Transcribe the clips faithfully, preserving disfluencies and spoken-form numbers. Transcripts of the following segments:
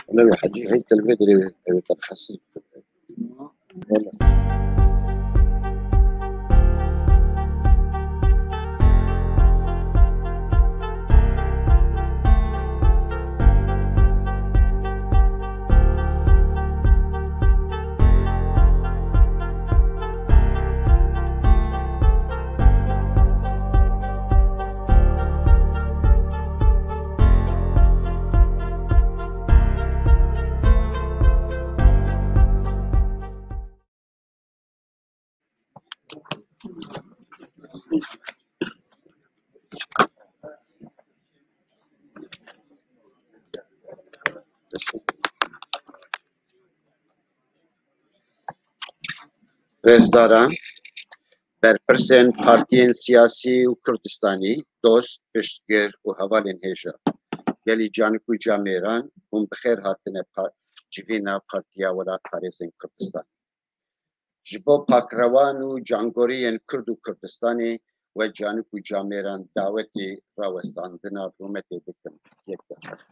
Wele wê Hecî hey telvê dirê wê, ew ê te bi hesir bikin. Wele. Rêzdaran, berpirsên partiyên siyasî û Kurdistanî, dost, piştgir û hevalên hêja. Gelî canik û camêran, hûn bi xêr hatine pa-, civîna Partiya Welatparêzên Kurdistanê. Ji bo pakrewan û cangoriyên Kurd û Kurdistanê we canik û camêran dawetê rawestandina rûmetê dikim. Yek daqiqe.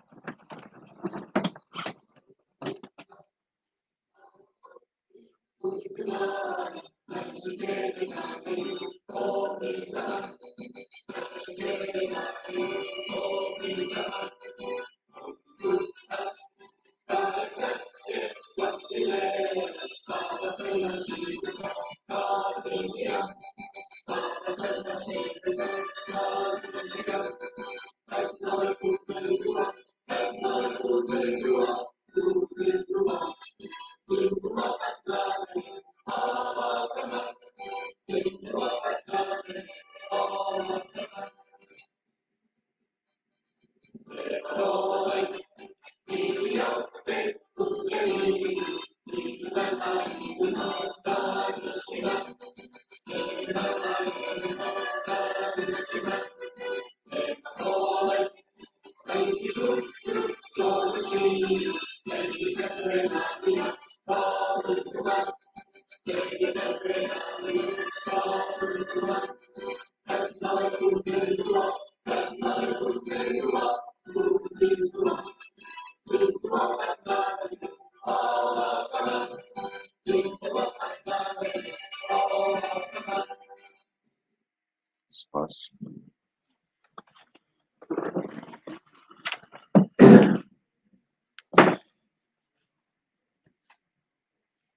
Spas.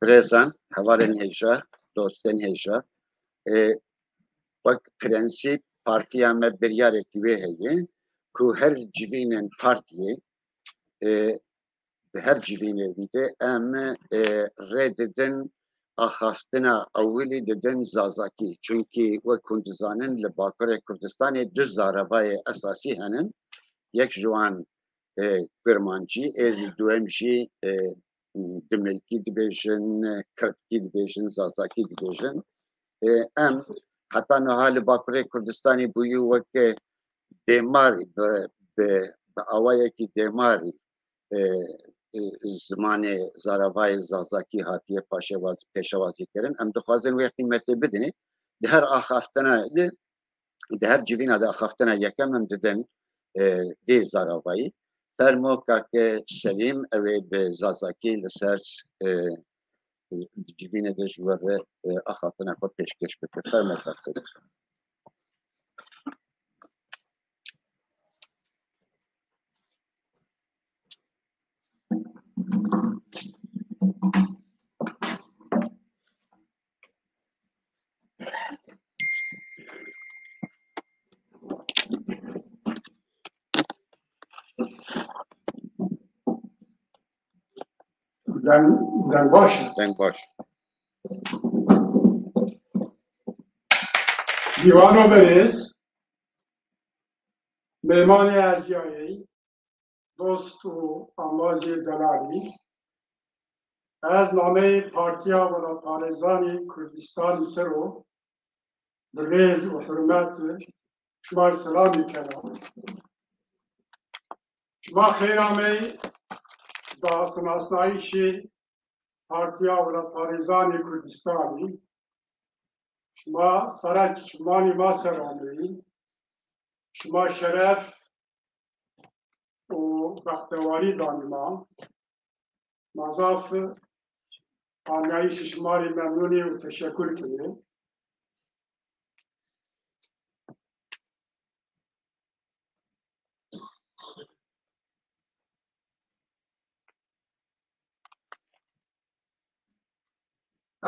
Birêzan, hevalên hêja, dostên hêja, e, wek prensîp partiya me biryarekî wê heye ku her civînên partiyê, e, di her civînê de em, e, rê didin axaftina ewilî didin zazakî. Çunkî wek hûn dizanin li Bakurê Kurdistanê du zaravayê esasî henin. Yek ji wan, e, kurmancî, ê duwem jî, e, dimilkî dibêjin, kirdkî dibêjin, zazakî dibêjin. E, em heta niha li Bakurê Kurdistanê bûyî weke dêmarî, bi, bi, bi awayekî dêmarî, e, e, zimanê zaravayê zazakî hatiye paşewaz-, pêşewazî kirin. Em dixwazin wê qîmetê bidinê. Di her axaftina de, di her civîna de axaftina yekem em didin, e, vê zaravayî. Fermo kake Selîm, ew ê bi zazakî li ser, e, di civînê de ji we re, e, axaftina xwe pêşkêş bike. Fermo kake. Deng, deng baş e. Deng baş. Dîwano berêz, mêmanê erciyayê, dost û ambazê delalî, ez nameyê Partiya Welatparêzanê Kurdistanê ser o bi rêz û hurmet şima selamî kena. Şima xêr amey da sinasnayîşê Partiya Welatparêzanê Kurdistanê. Şima serek çimanê ma ser ameyî. Şima şeref û bextewarî danî ma. Ma zaf anlayîşê şima rê memnûnê û teşekur kirê.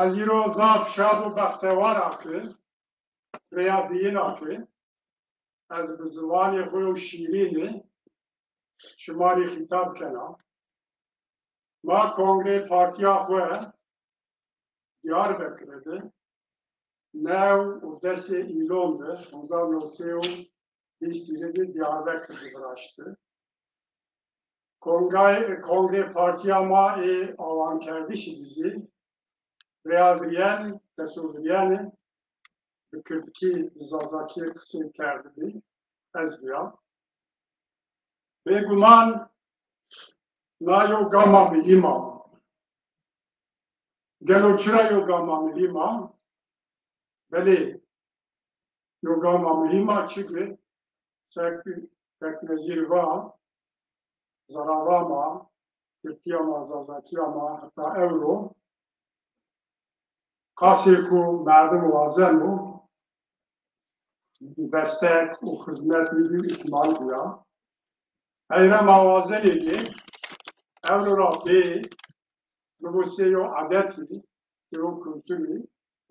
Ez îro zaf şad û bextewar a ke rêya diyina ke ez bi ziwanê xwe û şîrînê şima rê xîtab kena. Ma kongrê partiya xwe Diyarbekirê de new û desê Îlon de hezar neh sed û bîst de Diyarbekir de viraşti. Kongay-, kongrê partiya ma ê awankerdişî de zî rêya viriyen, tesûviriyen bi kirdkî, bi zazakî qisê kerdibî, ez bîya. Bêguman na yo gama muhîm a. Gelo çira yo gama muhîm a? Belê, yo gama muhîm a, çi be? Sek, sek Nezîr va, zarava ma, Tirkiya ma, Zazakiya ma, heta ewro, qasê ku merdim wazeno, destek û xizmet bidî, îhmal bûya. Heyra ma wazenê ke ewro ra pê bibo sê yo adetî, sê yo kulturî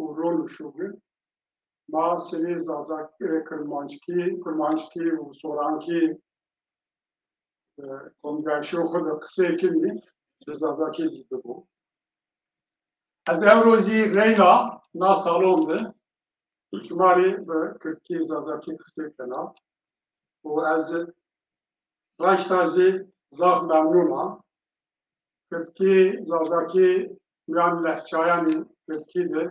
û rol û şûgir. Ma sivê Zazak, e, Kirmanckî, Kirmanckî û Sorankî, e, kongreyşo xwe de qisê kirî, bi Zazakî zî bibo. Ez ewro zî reyna na salon de şima rê bi kirdkî, zazakî qisê kena û ez raşta zî zaf memnûn a. Kirdkî, zazakî, yan lehçayanê kirdkî de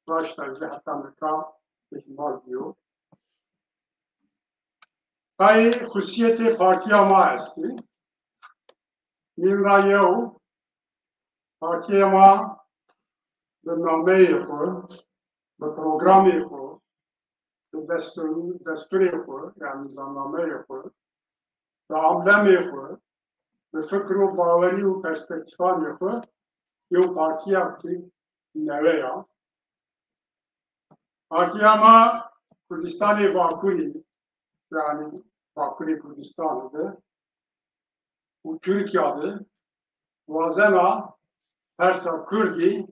raşta zî heta nika îhmal bûyo. Tay xusiyetê partiya ma estî. Nîmra yew, partiya ma bi nameyê xwe, bi programê xwe, bi destur-, desturê xwe, yani nizamnameyê xwe, bi amblemê xwe, bi fikr û bawerî û perspektîfanê xwe yew partiyakî newe ya. Partiya ma Kurdistanê Bakurî, yani Bakurê Kurdistanê de û Tirkiya de wazena persa Kurdî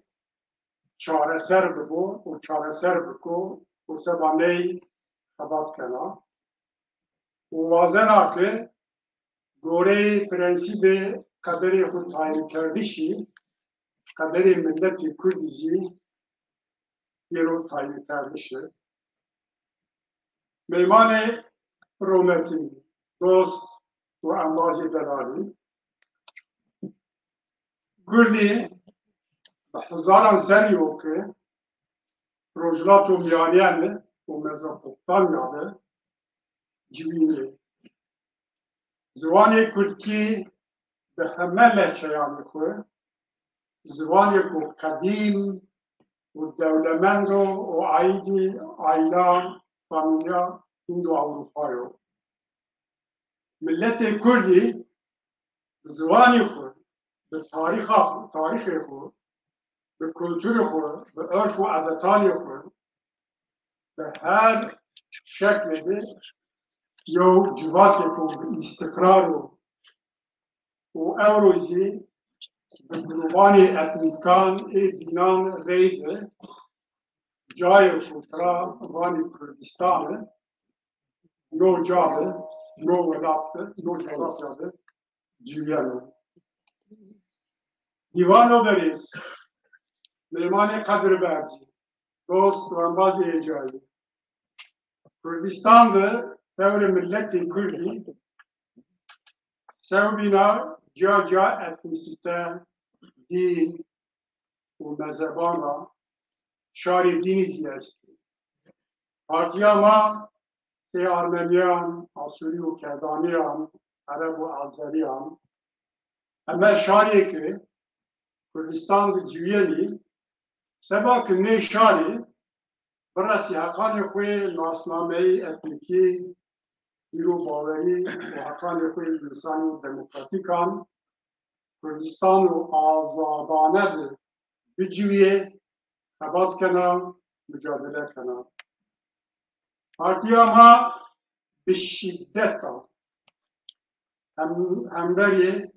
çareser bibo û çareser biko û seba ney xebat kena. Û wazena ke goreyê prensîbê qederê xwe tayînkerdişî, qederê miletê Kurdî zî pêro tayînkerdiş e. Mêmanê rometî, dost û embazê delalî. Kurdî bi hezaran serî yo ke Rojhilato Miyaniyan û Mezopotamya de civînê. Ziwanê kurdkî bi heme lehçeyanê xwe, ziwanêko qedîm û dewlemend o û aîdî aîla, famîlya Hindo-Ewropa yo. Miletê kurdî bi ziwanê xwe, bi tarîxa xwe, tarîxê xwe, bi kulturê xwe, bi örf û adetanê xwe, bi her şeklê de yew civakêko bi îstiqrar o û ewro zî bi grûvanê etnîkan ê bînan rey de cayê xwe tira vanê Kurdistan e, no ca de, no welat de, no cografya de civiyeno. Dîvano berêz, mêmanê qedirbercî, dost û embazê hêjayî. Kurdistan de tewrê miletê Kurdî sewbîna ciya ciya etnîsîte, dîn û mezheban ra şarê dînî zî est. Partiya ma sê Armeniyan, Asûrî û Kerdaniyan, Ereb û Azeriyan, heme şarê ke Kurdistan de ciwiyenî, seba ke nê şarê biresî heqanê xwe nasnameyî etnîkî, bîr û bawerî û heqanê xwe însanî û demokratîkan, Kurdistan û azadane de biciwiyê, xebat kena, micadele kena. Partiya me bi şîdeta hem, hemberê,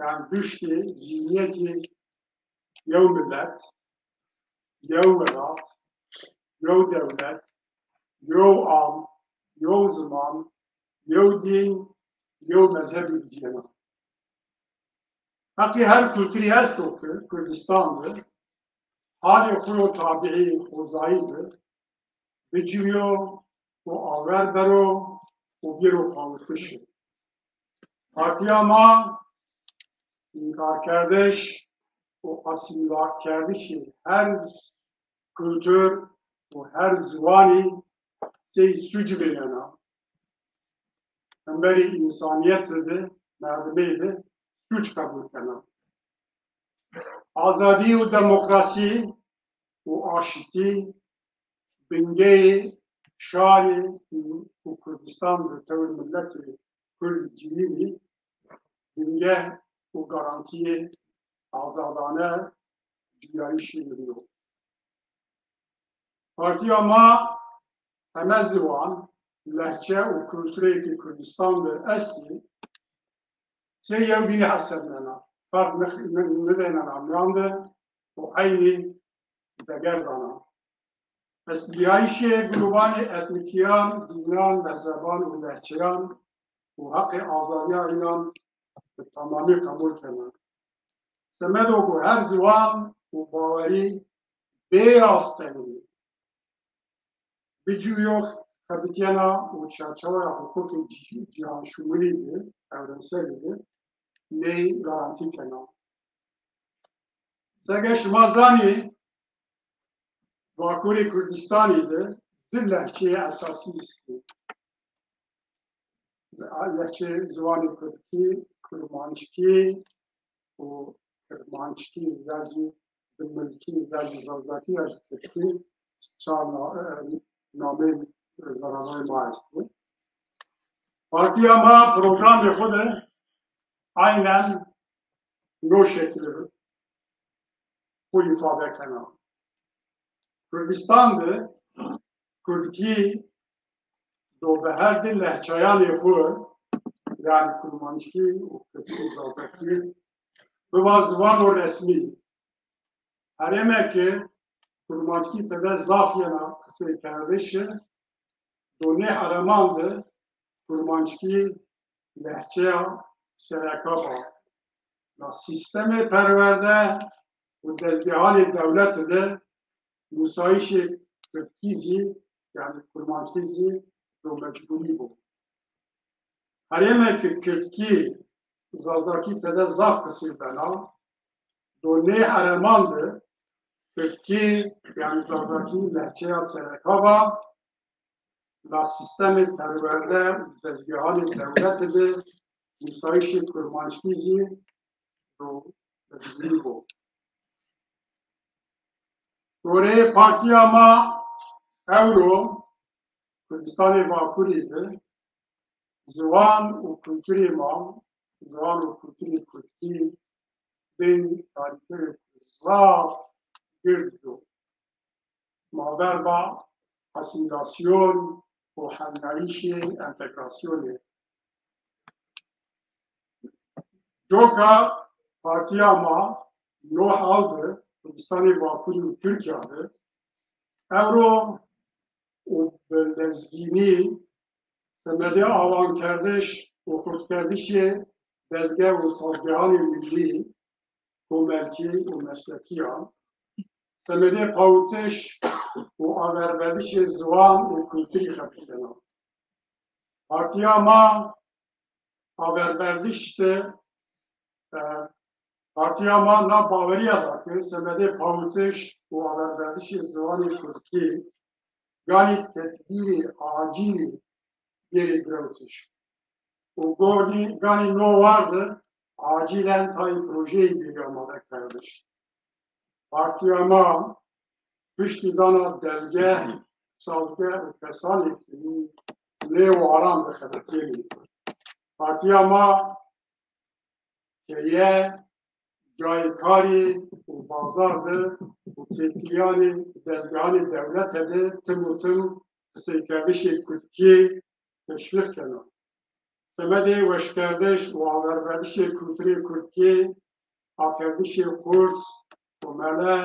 yani piştî zîniyetê yew milet, yew welat, yew dewlet, yew am, yew ziman, yew dîn, yew mezhebî diciyena. Heqî her kulturî esto ki Kurdistan de halê xwe yo tabiî, xwezayî de biciwiyo û awer bero û bêro pawirkişê. Partiya ma înkarkerdiş û asîmîlakerdişê her kultur û her ziwanî sey sûc bênena. Hemberî însaniyetê de, merdimê de sûc qebûl kena. Azadî û demokrasî û aşitî bingeyê şarê û Kurdistan de tewr miletê Kurd civînî bingeh û garantiyê azadane cuyayîşê min yo. Partiya ma heme ziwan, lehçe û kulturê ki Kurdistan de estî, sê yewbînî hesebnena, ferq nix-, ni-, nivênena miyan de û eynî deger dana. Estbiyayîşê grûbanê etnîkiyan, dînan, mezheban û lehçeyan û heqê azadiya înan bi temamî qebûl kena. Semedo ku her ziwan û bawerî bê astengî biciwiyo xebitiyena û çerçeweya hiqûqê cî-, cîhanşumulî de, evrenselî de, lê garantî kena. Sege şima zanî, Bakurê Kurdistanî de du lehçeyê esasî îstî. Lehçeyê ziwanê kurdkî, kurmanckî û kirmanckî ya jî dimilkî ya jî zazakî ya jî kurdkî çar na-, e, nameyê zerarayê ma estî. Partiya ma programê xwe de aynen no şekil xwe îfade kena. Kurdistan de kurdkî do bi her di lehçeyanê xwe, yani kurmanckî û kurdkî zazakî, biba ziwano resmî. Herêmeke kurmanckî tede zaf yena qiseykerdiş e, do nê herêman de kurmanckî lehçeya sereka ba. La sîstemê perwerde û dezgehanê dewletê de nûsayîşê kurdkî zî, yani kurmanckî zî do mecbûrî bû. Herêmeke kurdkî, zazakî tede zaf qisî bena, do nê herêman de kurdkî, yani zazakî lehçeya sereka ba, la sîstemê perwerde û dezgehanê dewletê de nûsayîşê kurmanckî zî do mecbûrî bû. Goreyê partiya ma ewro Kurdistanê Bakurî de ziwan û kulturê ma, ziwan û kulturê kurdkî bên tarîxê zaf gird do. Maverba asîmîlasyon û hemnayîşê entegrasyonê. Coka partiya ma no hal de Kurdistanê Bakurî û Tirkiya de ewro û bi lezgînî semedê awankerdiş û xurtkerdişê dezge û sazgehanê millî, komelkî û meslekiyan, semedê pawitiş û averberdişê ziwan û kulturî xebitena. Partiya ma averberdiş de, e, partiya ma na baweriya da ke semedê pawitiş û averberdişê ziwanê kurdkî ganî tedbîrê acîlî bêrê girewtiş. Û ganî, ganî no war de acîlen tayî projeyî bêrê amade kerdiş. Partiya ma piştî dana dezgeh, sazgeh û kesanê ku nê waran dixebitînî. Partiya ma keye cayê karê û bazar de û têkiliyanê dezgehanê dewlete de tim û tim qiseykerdişê kurdkî teşwîq kena. Semedê weşkerdiş û awerverdişê kulturê kurdkî, akerdişê qurs û mele,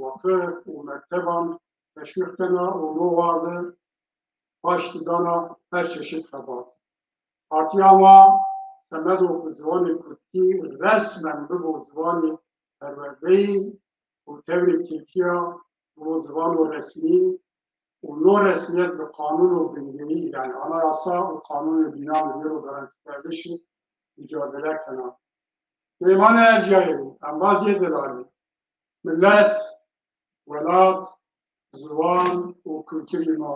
weqif û mekteban teşwîq kena û no warde paştidana her çeşit xebat. Partiya ma semedo ku ziwanê kurdkî resmen bibo ziwanê perwerdeyî û tevlî Tirkiya bibo zivano resmî û no resmiyet bi qanûn û bingehî, yani anayasa û qanûnê bînan li vê ro garantîkerdişê micadele kena. Mêvanê erciyayê, embaziyê delalî, millet, welat, ziwan û kulturê ma.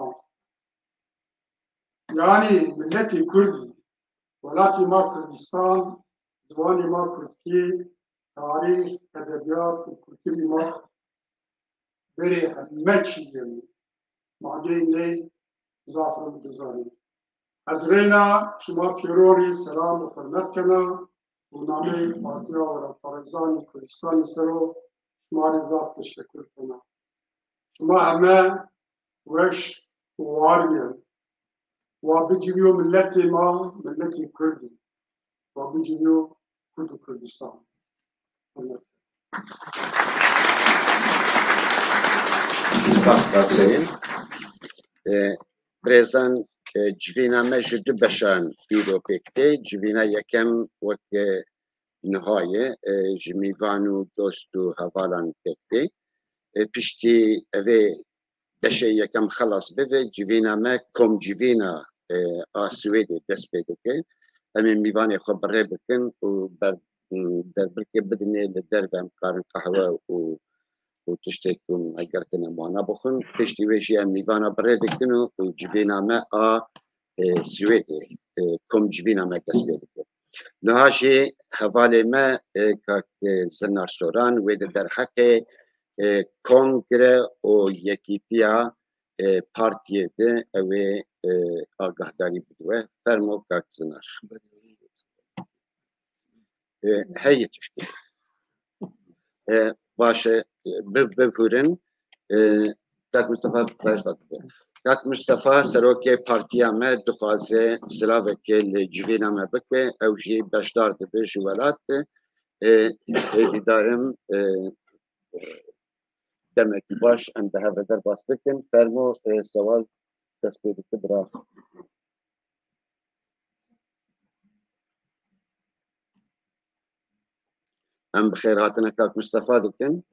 Yani milletê Kurdî, welatê ma Kurdistan, ziwanê ma Kurdkî, tarîx, edebiyat û kulturê ma berê heme çî ye. Ma gê lê zaf rû dizanî. Ez reyna şima pêrorî selam û hurmet kena û nameyê Partiya Welatparêzanê Kurdistanê ser o şima rê zaf teşekur kena. Şima heme weş û war yên. Wa bicivîyo milletê ma, milletê Kurd. Wa bicivîyo Kurd û Kurdistan. Hurmet. Spas, Kak Hüseyin. E, birêzan, e, civîna me ji du beşan îro pêk tê. Civîna yekem wek, e, niha ye, e, ji mîvan û dost û hevalan pêk tê. E, piştî evê beşê yekem xelas bibe, civîna me komcivîna, e, a Swêdê dest pê dike. Em ê mîvanê xwe bi rê bikin û ber-, derbirkê bidinê li derve em karin qehwe û, û tiştê ku me girtine wana bixwin. Piştî wê jî em mîvana bi rê dikin û, û civîna me a, e, Swêdê, e, komcivîna me dest pê dike. Niha jî hevalê me, e, kak, e, Zinar Soran, wê di derheqê, e, kongre û yekîtiya, e, partiyê de ew ê, e, agahdarî bide we. Fermo kak Zinar. E, heye tiştê. E, baş e, bi-, bibûrin, e, Kak Mistefa beş dakika. Kak Mistefa serokê partiya me dixwaze silavekê li civîna me bike, ew jî beşdar dibe ji welat. E, hêvîdarim, e, demekî baş em bi hev re derbas bikin. Fermo, e, sewal dest pê dike bira. Em bi xêrhatina Kak Mistefa dikin.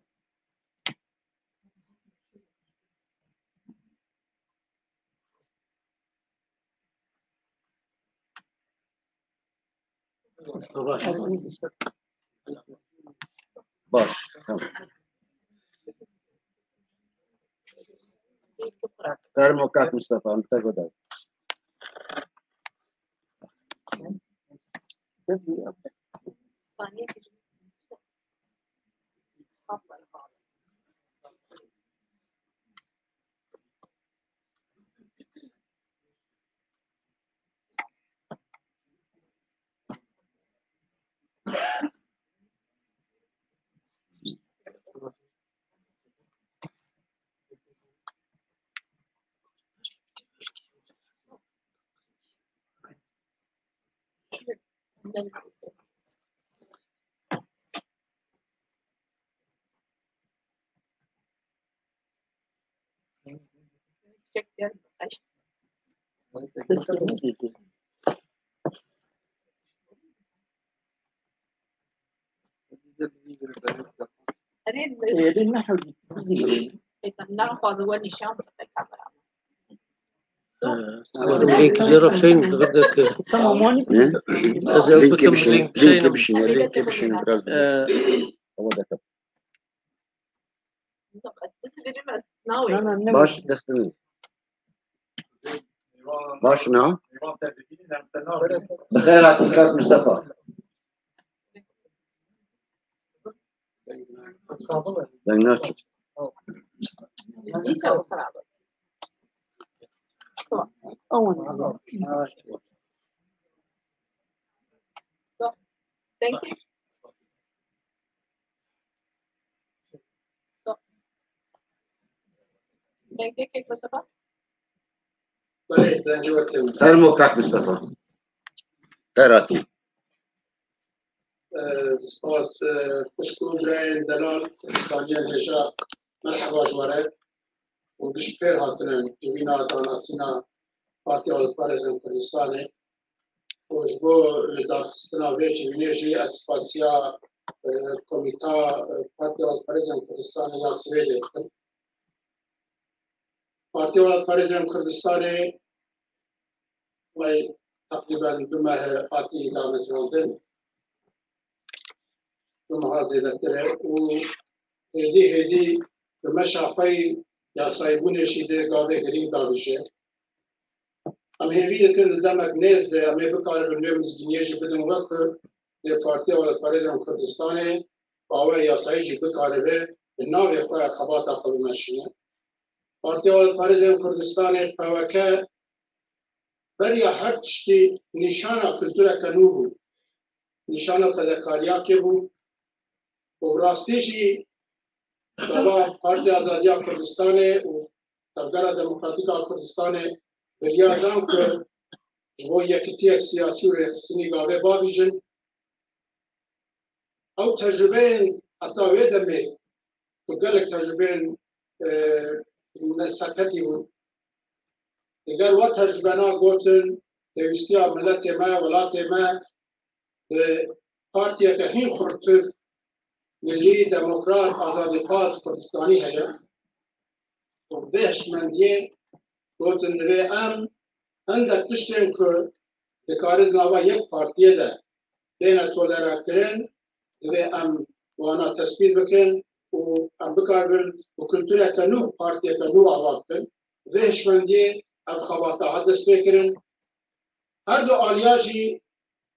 Baş, tamam. Fermo Kak Mistefa, em te goda. Link jê re bişeynim, xizir de ki. Tamam, wan. Ne? Ez ê Link bikim, bişin, link link bişeynim. Bişin, link bişin biraz. Ee, Ama da. Baş, destini. Baş na. Bi xêr hatin Kak Mistefa. Deng naçî. Thank you. Dengê kek Mustafa? Belê, dengê we tê. Fermo kak Mustafa. Her hatî. Ee, spas, e, xwişk û birayên delal, zaniyên hêja, merheba ji we re. Û giş pêr hatine, civîna danasîna Partiya Xalqparêzên Kurdistanê. Û ji bo li darxistina vê civînê jî ez spasiya, e, Komîta, e, Partiya Xalqparêzên Kurdistanê ya Swêdê dikim. Partiya Xalqparêzên Kurdistanê, wê teqrîben du meh hatî damezrandin. Du meha zêdetir e û hêdî hêdî bi meşa xwe yî yasayîbûnê jî dê gavê girîng davîje. Em hêvî dikin li demek nêz de em ê bikaribin wê mizgîniyê jî bidin we ku dê Partiya Welatparêzên Kurdistanê bi awayê yasayî jî bikaribe di navê xwe xebata xwe bimeşîne. Partiya Welatparêzên Kurdistanê, P W K, beriya her tiştî nîşana kultureke nû bû, nîşana fedekariyakê bû û bi rastî jî gava Partiya Azadiya Kurdistanê û Tevgera Demokratîk a Kurdistanê biryar dan ku ji bo yekitiyek siyasî û rêxistinî gavê bavîjin. Ew tecrubeyên heta wê demê ku gelek tecrubeyên, e, neseketî bûn. Diger wa tecrubena gotin, pêwîstiya miletê me, welatê me bi partiyeke hîn xurtir, milî, demokrat, azadîxwaz, Kurdistanî heye. Û vê hişmendiyê gotin, divê em hindek tiştên ku dikare di nava yek partiyê de bêne tolerekirin, divê em wana tespît bikin û em bikaribin bi kultureke nû, partiyeke nû ava bikin. Vê hişmendiyê ev xebata hat destpêkirin. Her du aliya jî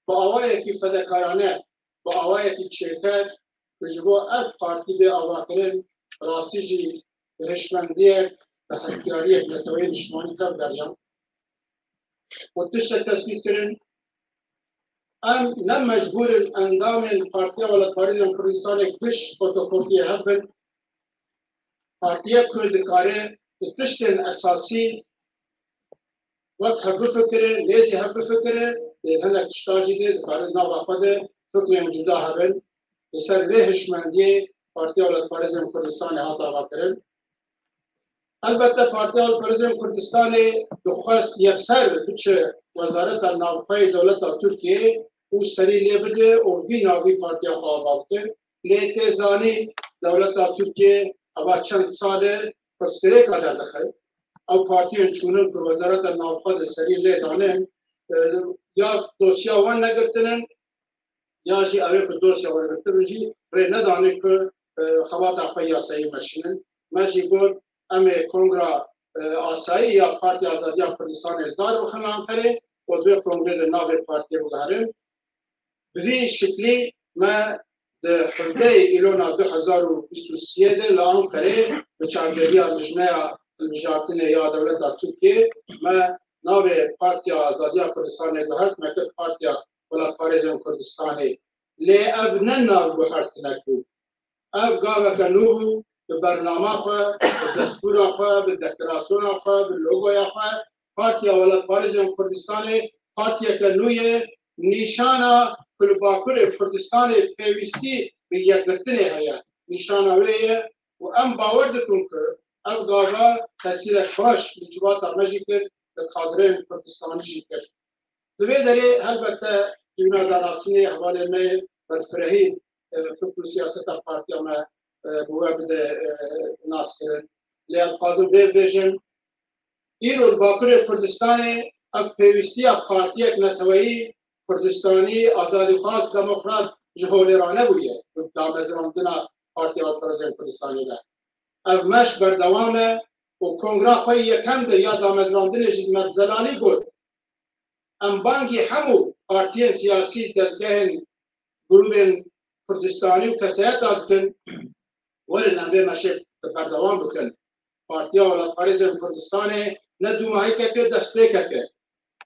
bi awayekî fedekarane, bi awayekî çêker ku ji bo ev partî bê avakirin, rastî jî bi hişmendiyek, bi hestiyariyek neteweyê niştimanî tev geriyan. Û tiştek tespît kirin, em ne mecbûr in endamên Partiya Welatparêzên Kurdistanê giş fotokopiyê hev bin. Partiyek ku dikare di tiştên esasî wek hev bifikire, lê jî hev bifikire, lê hinek tişta jî dê dikare nava xwe de fikrên cuda hebin. Li ser vê hişmendiyê Partiya Welatparêzên Kurdistanê hat avakirin. Elbette Partiya Welatparêzên Kurdistanê dixwest yekser biçe Wezareta Navxweyê dewleta Tirkiyeyê û serî lê bide û vî navî partiya xwe ava bike. Lê tê zanî dewleta Tirkiyê eva çend sal e pirsgirêka derdixe. Ew partiyên çûnin ku Wezareta Navxwe de serî lê danin, e, ya dosya wan negirtinin, ya jî ew ê ku dosya wan girtibin jî rê nedanin ku, e, xebata xwe yasayî meşînin. Me jî got, em ê kongra, e, asayî ya Partiya Azadiya Kurdistanê li dar bixin Anqerê û di vê kongrê de navê partiyê biguherin. Bi vî şiklî me di hevdehê Îlona du hezar û bîst û sê de li Anqerê bi çavdêriya Lijneya Hilbijartinê ya Dewleta Tirkiyê me navê Partiya Azadiya Kurdistanê guhert, me kir Partiya Welatparêzên Kurdistanê. Lê ev ne nav guhertinek bû. Ev gaveke nû bû, bi bernama xwe, bi destûra xwe, bi dekorasyona xwe, bi logoya xwe, Partiya Welatparêzên Kurdistanê partiyeke nû ye, nîşana ku li Bakurê Kurdistanê pêwîstî bi yekgirtinê heye, nîşana wê ye û em bawer dikin ku ev gava tesîrek baş li civata me jî kir, li kadreyên Kurdistanî jî kir. Di vê derê helbette civîna danasînê hevalê me berfirehî, e, fikr û siyaseta partiya me, e, bi we bide, e, naskirin. Lê ez dixwazim vê bibêjim, îro li Bakurê Kurdistanê ev pêwîstiya partiyek neteweyî Kurdistanî, azadîxwaz, demokrat ji holê ranebûye bi damezrandina Partiya Welatparêzên Kurdistanê de. Ev meş berdewam e û kongra xwe yê yekem de ya damezrandinê jî me bi zelalî got, em bangî hemû partiyên siyasî, dezgehên, grûbên Kurdistanî û kesayeta dikin, werin em vê meşê bi berdewam bikin. Partiya Welatparêzên Kurdistanê ne dûmahîkek e, destpêkek e.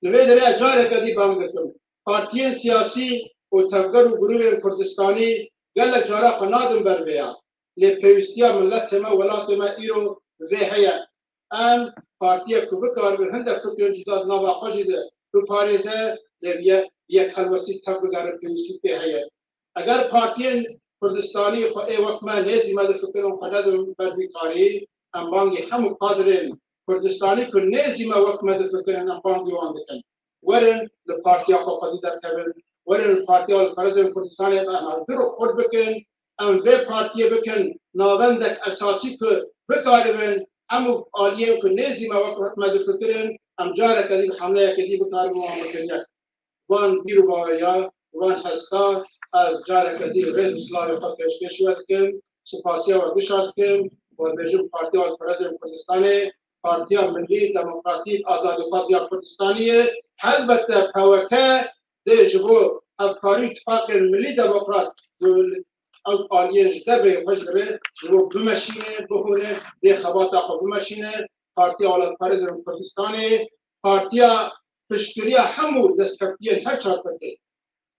Li vê derê ez careke dî bang dikim. Partiyên siyasî û tevger û grûbên Kurdistanî gelek cara xwe nadin ber vê ya. Lê pêwîstiya miletê me, welatê me îro bi vê heye. Em partiyek ku bikaribin hindek fikrên cuda di nava xwe jî de biparêze, lê bi ye-, bi yek helwestî tev bigere pêwîstî pê heye. Eger partiyên Kurdistanî xwe ê wek me nêzî me difikirin xwe nedin ber vî karî, em bangî hemû kadrên Kurdistanî ku nêzî me wek me difikirin, em bangî wan dikin. Werin li partiya xwe xwedî derkevin, werin li partiya li Perezên Kurdistanê em hevdu re xurt bikin, em vê partiyê bikin navendek esasî ku bikaribin hemû aliyên ku nêzî me wek me difikirin, em careke dî bi hemleyeke dî bikaribin wan bikin yek. Van bîr û baweriya, van hesta ez careke dî rêz û silavê xwe pêşkêşî we dikim, spasiya we gişa dikim, we dibêjim Partiya Perezên Kurdistanê, Partiya Milî Demokratîk Azadîxwaz ya Kurdistanî ye. Helbete P W K dê ji bo hevkarî û tifaqên milî demokrat ew aliyên ji derveyî xwe ji re ji bo bimeşîne, bihûne, dê xebata xwe bimeşîne. Partiya Welatparêzên Kurdistanê, partiya piştgiriya hemû destkeftiyên her çar pekê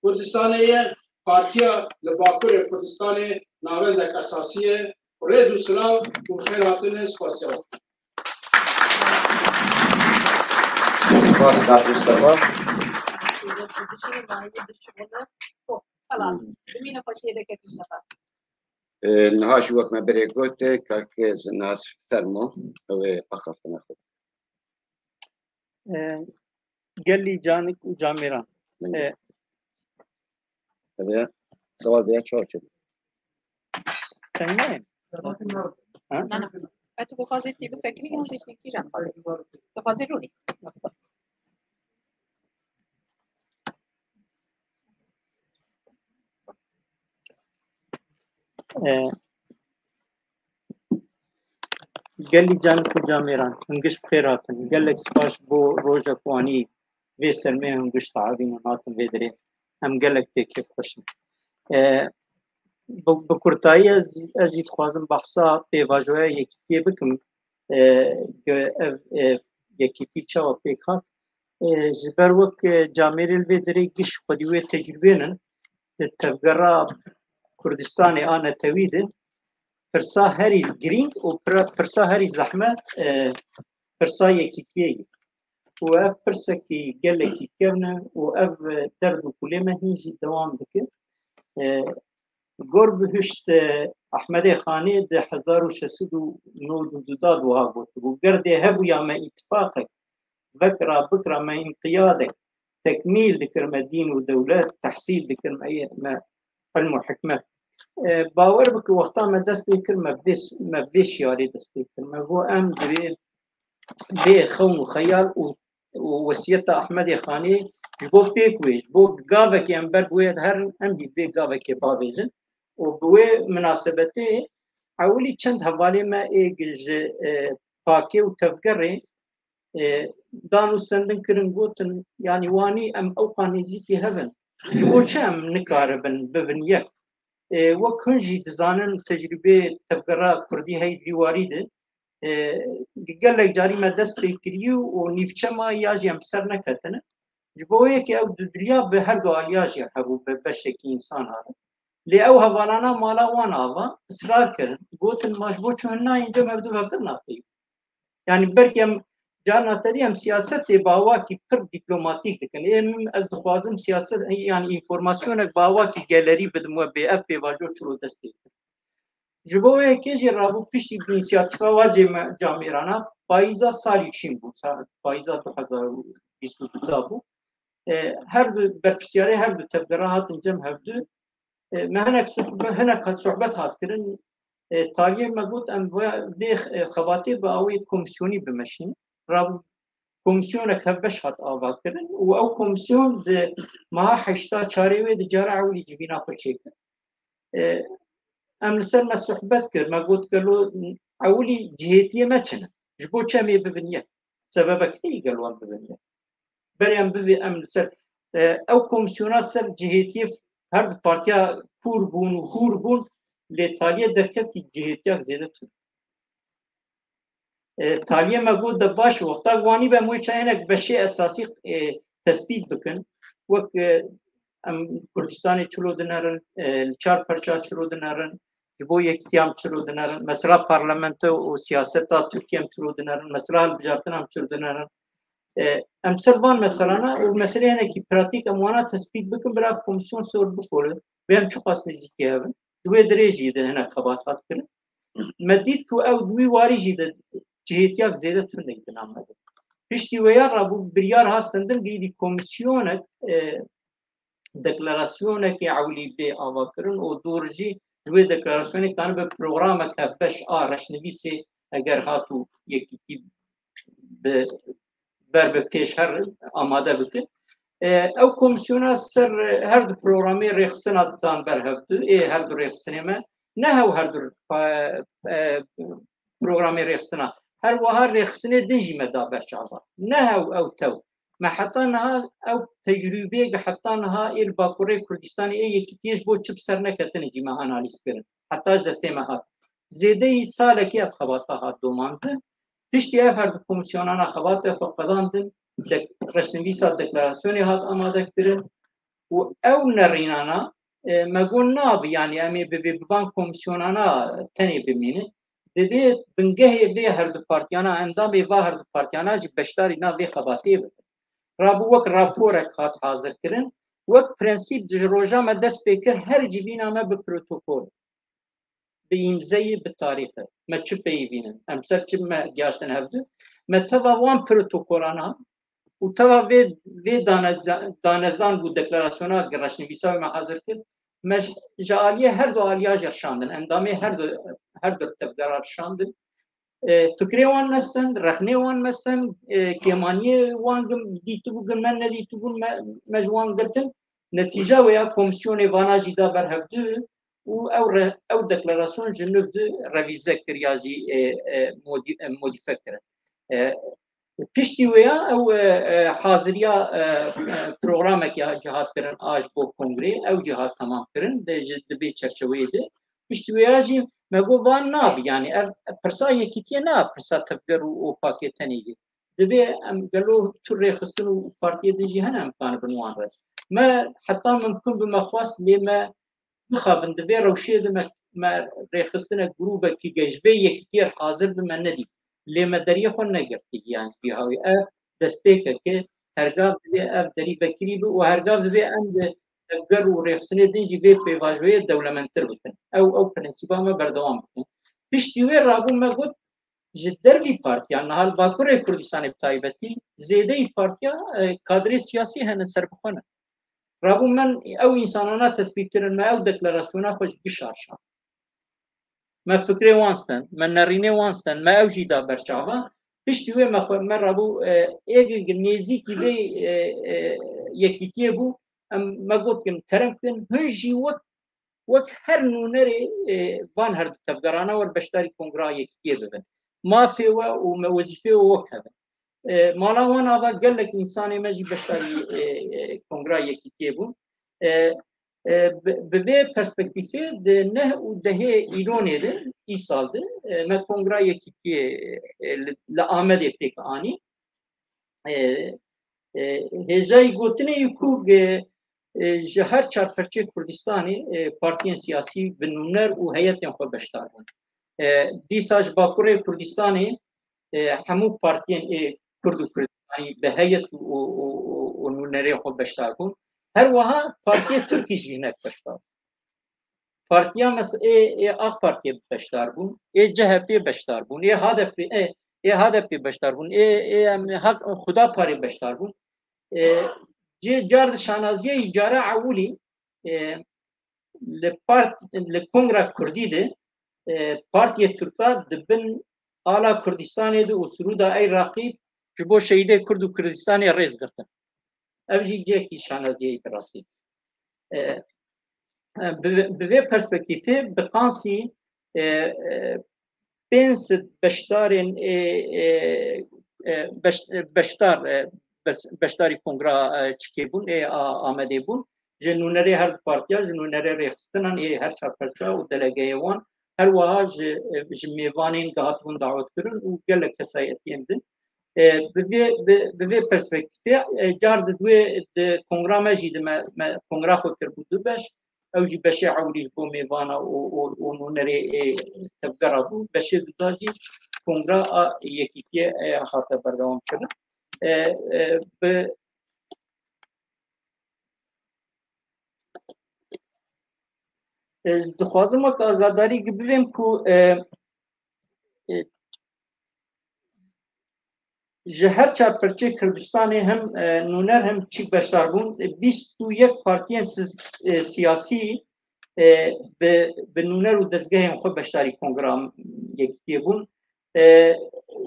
Kurdistanê ye, partiya li Bakurê Kurdistanê navendek esasî ye. Rêz û silav û bi xêr hatine, spasiya we. Spas, Kak Mustafa. Xelas. Dimîne xweşiyê de kek Mustafa. Ee, niha jî wek me berê got, Kak Zinar fermo, ew ê axaftina xwe. Ee, gelî canik û camêran. Ee, Ev ya, sewal veya çawa çêbû? Sen ne? Ha? Na, na. Belki bu fazla ettiği bir sekini, yanlış ettiği iki can fazla. Bu fazla rûnî. Ee, gelî canik û camêran, hûn giş bi xêr hatin. Gelek spas bo roja ku anî vê sermê hûn giş teavînin hatin vê derê. Em gelek pê kêfxweş in. E, bi, bi kurtayî ez, ez jî dixwazim behsa pêvajoya yekîtiyê bikim. E, ku ev, e, yekîtî çawa pêk hat? E, ji ber wek, e, camêrê li vê derê giş xwedî wê tecrûbê nin. Di tevgera Kurdistanê a netewî de pirsa herî girîng û pira-, pirsa herî zehmet, e, pirsa yekîtiyê ye. Û ev pirsekî gelekî kevn e û ev, e, derd û kulê me hîn jî dewam dike. E, gor bihuşt, e, Ehmedê Xanê di hezar û şeş sed û nod û du de wiha gotibû, ger dê hebûya me îtifaqek, vekira bikira me înqiyadek, tekmîl dikir me dîn û dewlet, tehsîl dikir me, me ilm û hikmet. E, bawer bike wexta me dest pê kir, me vê, me vê şiyarê dest pê kir. Me got em divê vê xewn û xeyal û, û wesiyeta Ehmedê Xanê ji bo pêk wê, ji bo gavekê em ber bi wê herin, em jî vê gavekê bavêjin. Û bi wê minasebetê ewilî çend hevalê me ê ji, e, pakê û tevgerê, e, dan û sendin kirin, gotin, yanî wanî em ewqa nêzîkî hev in. Ji bo çi em nikaribin bibin yek? E, wek hûn jî dizanin, tecrûbê tevgera kurdî heyî di vî warî de, e, gelek carî me dest pê kirî û nîvçe ma ya jî em ser neketine. Ji bo yekê ew dudiliya bi her du aliya jî hebû, bi beşekî însan harin. Lê ew hevalana mala wan ava, israr kirin. Gotin, ma ji bo çi hûn nayên cem hevdu hevdir napeyî? Yanî belkî em carna te dî em siyasetê bi awakî pir dîplomatîk dikin. Ê min ez dixwazim siyaset, yanî înformasyonek bi awakî gelerî bidim we bê ev pêvajo çilo dest pê bikin. Ji bo wê yekê jî rabû piştî bi însiyatîfa wa cê me, camêrana payîza salî şîn bû. Sa-, payîza du hezar û bîst û du de bû. E, her du berpirsiyarê her du tevgera hatin cem hevdu. E, me hinek sohbe-, hinek sohbet hat kirin. E, taliyê me got, em vê, vê, e, xebatê bi awê komîsyonî bimeşînin. Rabû komîsyonek hevbeş hat ava kirin û ew komîsyon di meha heşta çarê wê di cara ewilî civîna xwe çêkir. E, em li ser me sohbet kir, me got, gelo ewilî cihêtiyê me çi ne? Ji bo çi em ê bibin yek? Sebebek heye gelo em bibin yek? Berê em bivê em li ser, e, ew komîsyona ser cihêtiyê her du partiya kûr bûn û hûr bûn, lê taliyê derketî cihêtiyak zêde tune. E, taliyê me got de baş, wexta wanî be em wê çayenek beşê esasî, e, tespît bikin. Wek, e, em Kurdistanê çilo dinerin, e, li çar perça çilo dinerin, Ji bo yekîtiya em çiro dinerin. Mesela parlamento û siyaseta Tirkiye em çiro dinerin. Mesela hilbijartina em çiro dinerin. E, em ser van meselana û meselê hinekî pratîk em wana tespît bikin, bila ev komîsyon sor bikole. Bê em çiqas nêzîkî hev in. Di wê dirê jî de hinek xebat hat kirin. Me dît ku ew di wî warî jî de cihêtiyak zêde tundek di nav me de. Piştî wê ya rabû biryar hat stendin, gidî komîsyonek, e, deklarasyonekê ewilî bê avakirin û dor jî di wê deklarasyonê kanibe programek hevbeş a reşnivîsê eger hat û yekîtî bi ber bi pêş her amade bikin. E, ew komîsyona ser her du programê rêxistina dan ber hev du, ê her du rêxistinê me, ne hew her du, e, e, programê rêxistina, her wiha rêxistinê din jî me da ber çavan. Ne hew ew tew. Me heta niha ew tecrûbeyê heta niha ê li Bakurê Kurdistanê ê yekîtiyê ji bo çi bi ser neketine jî me analîz kirin. Heta ji destê me hat. Zêdeyî salekê ev xebata hat domandin. Piştî ev her du komîsyonana xebatê xwe qedandin, de-, reşnivîsa deklarasyonê hat amade kirin û ew nerînana, e, me got nabe, yanî em ê bi vê, bi van komîsyonana tenê bimînin. Divê bingehê vê her du partiyana, endamê va her du partiyana jî beşdarî nav vê xebatê bibin. Rabû wek raporek hat hazir kirin, wek prensîp ji roja me dest pê kir, her civîna me bi protokol, bi îmzeyê, bi tarîxê. Me çi peyivînin? Em ser çi me gihaştin hevdu? Me teva wan protokolana û teva vê, vê daneza-, danezan û deklarasyona reşnivîsa me hazir kir. Me ji, ji aliyê her du aliya jî rişandin. Endamê her du, her du tevgera rişandin. E, fikrê wan me stend, rexnê wan me stend, e, kêmaniyê wan gim dîtibû, gim me nedîtibûn, me, me ji wan girtin. Netîca wê ya komîsyonê vana jî da ber hevdu û ew re-, ew deklarasyon ji nû de revîze kir ya jî, e, e, modî-, e, modîfe kirin. E, piştî wê ya ew, e, e, haziriya, e, e, programek ya jî hat kirin a ji bo kongrê, ew jî hat temam kirin, de ji dibê çerçeveyê de. Piştî wê ya jî me got van nabe, yanî ev pirsa yekîtiyê ne, pirsa tevger û opakê tenê ye. Divê em gelo tu rêxistin û partiyê din jî hene em kanibin wan re. Me heta mimkun bi me xwest lê me mixabin di vê rewşê de me, me rêxistinek grûbekî ge ji vê yekîtiyê re hazir bi me nedît. Lê me deriyê xwe negirtî, yanî bîhawî ev destpêkeke hergav divê ev derî vekirî bi û hergav divê em di tevger û rêxistinê din jî vê pêvajoyê dewlemendtir bikin. Ew, ew prensîba me berdewam bikin. Piştî wê rabû me got, ji dervî partiyan, niha li Bakurê Kurdistanê bi taybetî, zêdeyî partiya, e, kadrê siyasî hene serbixwe ne. Rabû min ew însanana tespît kirin, me ew deklarasyona xwe ji gişa rişand. Me fikrê wan stend, me nerînê wan stend, me ew jî da ber çavan. Piştî wê me xwe, me rabû, e, êgil nêzîkî vê, e, e, yekîtiyê bû, em me got kin, kerem kin, hûn jî wek, wek her nûnerê, e, van her du tevgerana wer beşdarî Kongra Yekîtiyê bibin. Mafê we û me wezîfê we wek hev in. E, mala wan ava gelek însanê me jî beşdarî, e, e, Kongra Yekîtiyê bûn. E, e, bi, bi vê perspektîfê di neh û dehê Îlonê de, îsal de, e, me Kongra Yekîtiyê, e, li, li Amedê pêk anî. E, e, hêjayî gotinê yî ku ge, e, ji her çar perçê Kurdistanê, e, partiyên siyasî bi nûner û heyetên xwe beşdar bûn. E, dîsa ji Bakurê Kurdistanê, e, hemû partiyên ê Kurd û Kurdistanî bi heyet û, û, û, û, û nûnerê xwe beşdar bûn. Her wiha partiyê Tirkî jî hinek beşdar bûn. Partiya mes-, ê, ê AK Partiyê beşdar bûn, ê C H P beşdar bûn, ê H D P, ê, ê H D P beşdar bûn, ê, ê em Hak, Xuda Parê beşdar bûn. E, cê car di şanaziyê cara ewilî, e, li part-, li Kongra Kurdî de, e, Partiyê Tirka di bin ala Kurdistanê de û Sirûda Iraqî ji bo şehîdê Kurd û Kurdistanê rêz girtin. Ev jî cihekî şanaziyeyî bi rastî. E, e, bi, bi vê perspektîfê bi qansî, e, e, pênc sed beşdarên, e, e, e, beş-, e, beşdar, e, beş-, beşdarî Kongra, e, çikê bûn, ê A-, Amedê bûn. Ji nûnerê her du partiya, ji nûnerê rêxistinan ê her çar perça û delegeyê wan, her wiha ji, e, ji mêvanên dihatibûn dawetkirin û gelek kesayetiyên din. E, bi vê, bi, bi vê perspektîfê, e, car di wê, di kongra me jî di me, me kongra xwe kirbû du beş. Ew jî beşê ewilî ji bo mêvana û, û, û nûnerê, ê, tevgera bû. Beşê duda jî kongra a Yekîtiyê, e, hate berdewam kirin. E, e, bi, e, dixwazim wek agadarî bivêm ku, e, e, ji her çar perçê Kurdistanê hem, e, nûner hem çîk beşdar bûn. E, bîst û yek partiyên siz-, e, siyasî, e, bi, bi nûner û dezgehên xwe beşdarî kongra Yekîtiyê bûn. E,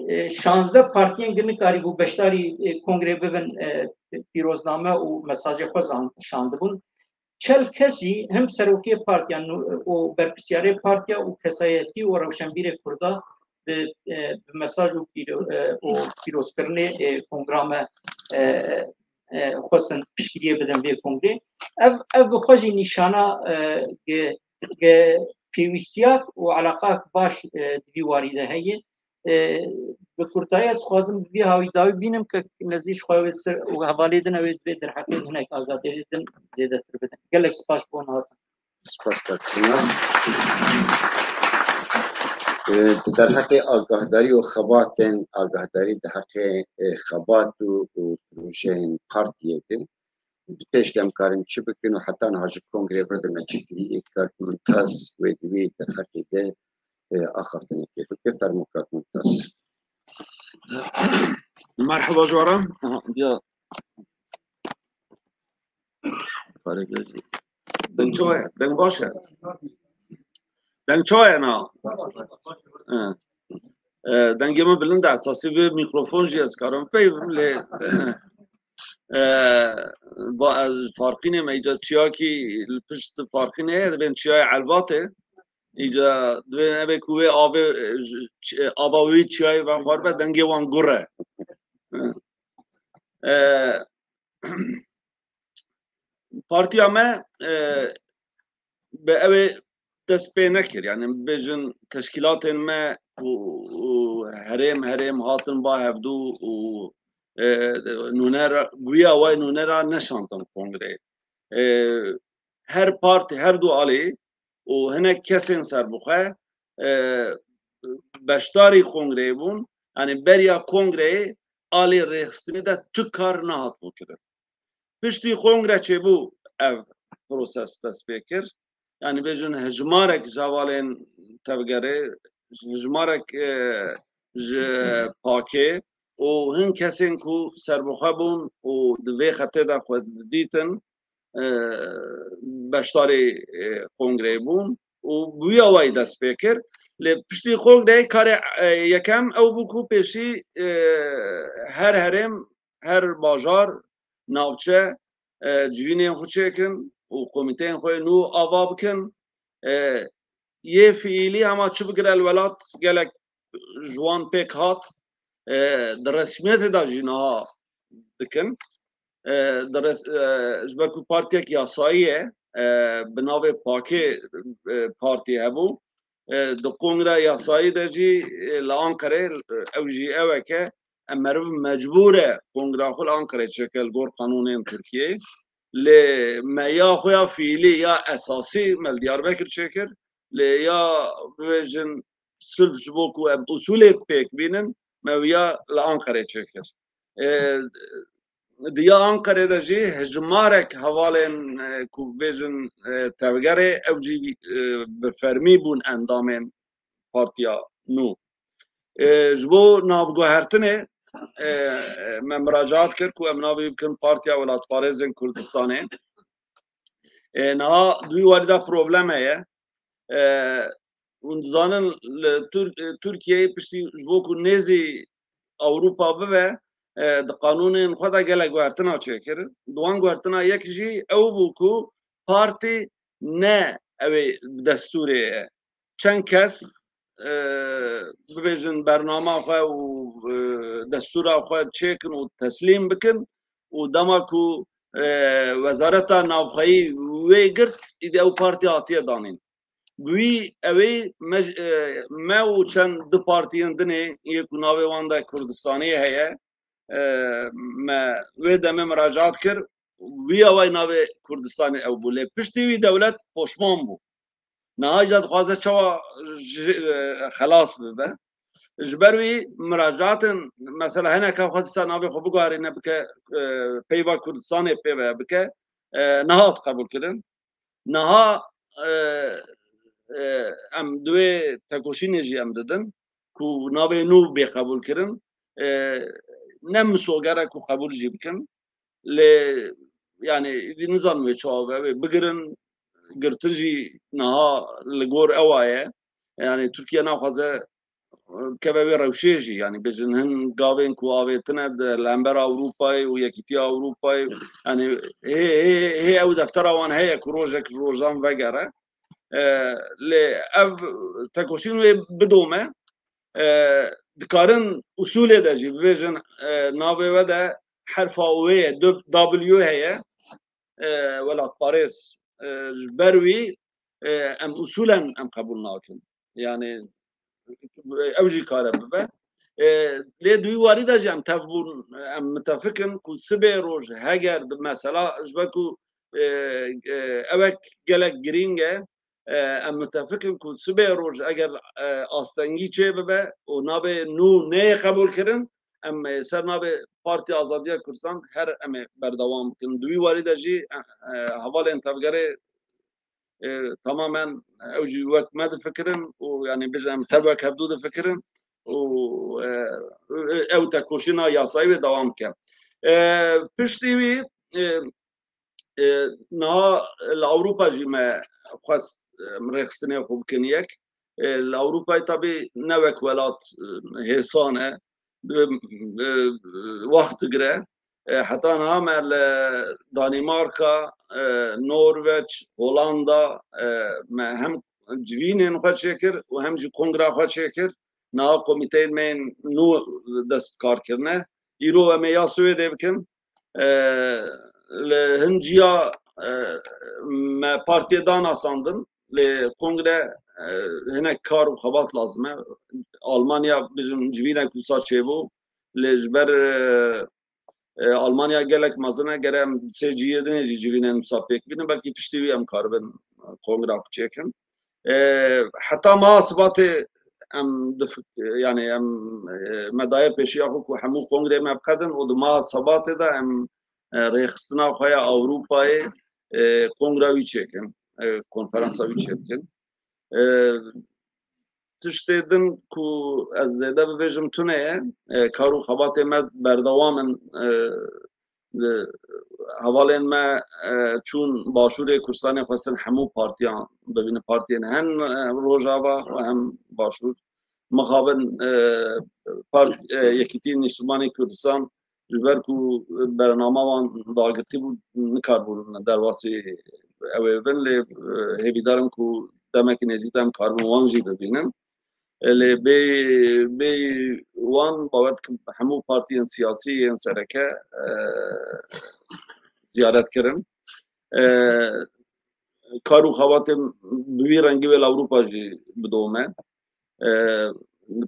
e, şazdeh partiyên din nikarîbû beşdarî, e, kongrê bibin, e, pîrozname û mesajê xwe zan-, şandibûn. Çel kes jî hem serokê partiya nû-, û berpirsiyarê partiya û kesayetî û rewşenbîrê Kurda bi, e, bi mesaj û pîro-, e, û pîrozkirinê, e, kongra me, e, e, xwestin piştgiriyê bidin vê kongrê. Ev, ev bi xwe jî nîşana, e, ge-, ge-, pêwîstiyat û eleqak baş, e, di vî warî de heye. E, bi kurtayî ez dixwazim bi vî hawî dawî bînim ke nêzî ji xwe wê ser û hevalê din ew ê di vê derheqê hinek agadarî din zêdetir bidin. Gelek spas ji bo hatin. Spas, Katrîna. E, di derheqê agahdarî û xebatên agahdarî di heqê, e, xebat û, û projeyên partiyê de, bi pêş de em karin çi bikin û heta niha ji kongrê vir de me çi kirî, ê kak Mumtaz wê di wî derheqê de, e, axaftinekê bike. Fermo kak Mumtaz. Merhaba ji we re. Aha, ya. Deng çawa ye? Deng baş e? Deng çawa ye na? E. E, dengê min bilind e, esasî bi mikrofon jî ez karim pey bim lê, e, e, ba ez farqînê me îca çiyakî li pişt farqînê heye, dibên çiyayê Elbatê. Îca dibên ebe ku wê avê, e, ji, ç-, e, ava wî çiyayê ve xwar be, dengê wan gur e. E, partiya me, e, bi ew ê dest pê nekir. Yani bibêjin teşkîlatên me û, û herêm, herêm hatin ba hevdû û, e, nûne ra, bi wî awayî nûne ra neşantin kongreyê. E, her partî, her du alî û hinek kesên serbixwe, e, beşdarî kongreyê bûn. Yani beriya kongreyê alî rêxistinê de tu kar nehat bû kirin. Piştî kongre çêbû ev proses dest pê kir. Yani bêjin hejmarek ji hevalên tevgerê, hejmarek, e, ji pakê û hin kesên ku serbixwe bûn û di vê xetê de xwe didîtin, e, beşdarî, e, kongreyê bûn û bi wî awayî dest pê kir. Lê piştî kongreyê karê, e, yekem ew bû ku pêşî, e, her herêm, her bajar, navçe, e, civînên xwe çêkin û komîteyên xwe nû ava bikin. E, yê fiîlî hema çi bigire li welat gelek ji wan pêk hat, e, di resmiyetê de jî niha dikin. E, di res-, e, ji ber ku partiyek yasayî ye, e, bi navê pakê, e, partî hebû. E, di kongra yasayî de jî, e, li Anqerê, e, ew jî ew e ke em meriv mecbûr e kongra xwe li Anqerê çêke li gor qanûnên Tirkiyeyê. Lê me ya xwe ya fiîlî ya esasî me li Diyarbekir çêkir. Lê ya bibêjin sulh ji bo ku em usulê pêk bînin, me wiya li Anqerê çêkir. E, di ya Anqerê de jî hejmarek hevalên, e, ku bêjin, e, tevgerê ew jî, e, bi fermî bûn endamên partiya nû. E, ji bo navguhertinê, e, me miracaat kir ku em navê bikin Partiya Welatparêzên Kurdistanê. E, niha di wî warî de problem heye. E, hûn dizanin li Tir-, e, Tirkiyeyê piştî ji bo ku nêzî Ewropa bibe, e, di qanûnên xwe de gelek guhertina çêkir. Di wan guhertina yek jî ew bû ku partî ne ew ê bi destûrê ye. Çend kes, e, bibêjin bernama xwe û, e, destûra xwe çêkin û teslîm bikin û dema ku, e, Wezareta Navxweyî wê girt, îdî ew partî hatiye danîn. Bi wî ew ê me, e, me û çend du partiyên dinê yê ku navê wan de Kurdistanê heye, e, me wê demê miracaat kir wî awayî navê Kurdistanê ew bû. Lê piştî wî dewlet poşman bû. Niha jî dixwaze çawa ji, e, xelas bibe. Ji ber wî miracatin, mesela hineke xwest dîsa navê xwe biguherîne bike, e, peyva Kurdistanê pê ve bike, e, nehat qebûlkirin. Niha, e, e, em di wê tekoşînê jî em didin ku navê nû bê qebûlkirin. E, ne misoger e ku qebûl jî bikin. Lê, yani, îdî nizanim wê çawa be, wê bigirin, girtin jî niha li gor ewa ye. Yani, Tirkiye naxwaze bikeve wê rewşê jî, yani, bêjin hin gavên ku avêtine di, li hember Ewropayê û Yekîtiya Ewropayê, yani, hê, hê, hê ew deftera wan heye ku rojek ji rojan vegere. E, lê ev tekoşîn wê bidome. E, dikarin usulê de jî bibêjin, e, navê we de herfa wê ye, du-, W heye, e, welatparêz, e, ji ber wî, e, em usulen em qebûl nakin. Yani, ew jî kare bibe. E, lê di wî warî de jî em tev bûn, em mitefikin ku sibê roj heger di mesela, ji ber ku, e, e, ewek gelek girîng e, e, em mitefikin ku sibê roj eger, e, astengî çê bibe û navê nû neyê qebûlkirin, em ê ser navê Partiya Azadiya Kurdistan her em ê berdewam bikin. Di wî warî de jî, e, e, hevalên tevgerê, e, tamamen ew jî wek me difikirin û, yani, bêjin em tev wek hevdû difikirin û, e, e, ew tekoşîna yasayî wê dewam bike. E, piştî wî, e, e, niha li Ewropa jî me xwest, e, rêxistinê xwe bikin yek. E, li Ewropayê tabî ne wek welat, e, hêsan e, e, e, wext digire. E, heta niha me li Danîmarka, e, Norveç, Holanda, e, me hem civînên xwe çêkir û hem jî kongra xwe çêkir. Niha komîteyên me yên nû dest bi kar kirine. Îro em ê ya Swêdê bikin. E, li hin ciya, e, me partiyê danasandin, lê kongre, e, hinek kar û xebat lazim e. Almanya, bêjin, civînek wisa çêbû, lê ji ber, e, e, Almanya gelek mezin e, gere em sê cihê dinê jî civînên wisa pêk bînin, belkî piştî wî em karibin, e, kongra xwe çêkin. E, heta meha Sibatê em dif-, yani em, e, me daye pêşiya xwe ku hemû kongrê me biqedin û di meha Sibatê de em, e, rêxistina xwe ya Ewropayê, e, kongra wî çêkin, e, konferansa wî çêbikin. E, tiştê din ku ez zêde bibêjim tune ye, e, kar û xebatê me berdewam in, e, li hevalên me, e, çûn Başûrê Kurdistanê, xwestin hemû partiyan bibînin, partiyên hem, e, Rojava û hem Başûr. Mixabin, e, part-, e, Yekîtî Nîştimanê Kurdistan ji ber ku bernama wan dagirtî bû, nikarbûn derbasî ew ê bin, lê, e, hêvîdar in ku demekî nêzîk de em karibin wan jî bibînin. E, lê bê, bê wan bawer dikim hemû partiyên siyasî yên sereke, e, ziyaret kirin. E, kar û xebatên bi vî rengî wê li Ewropa jî bidome. E,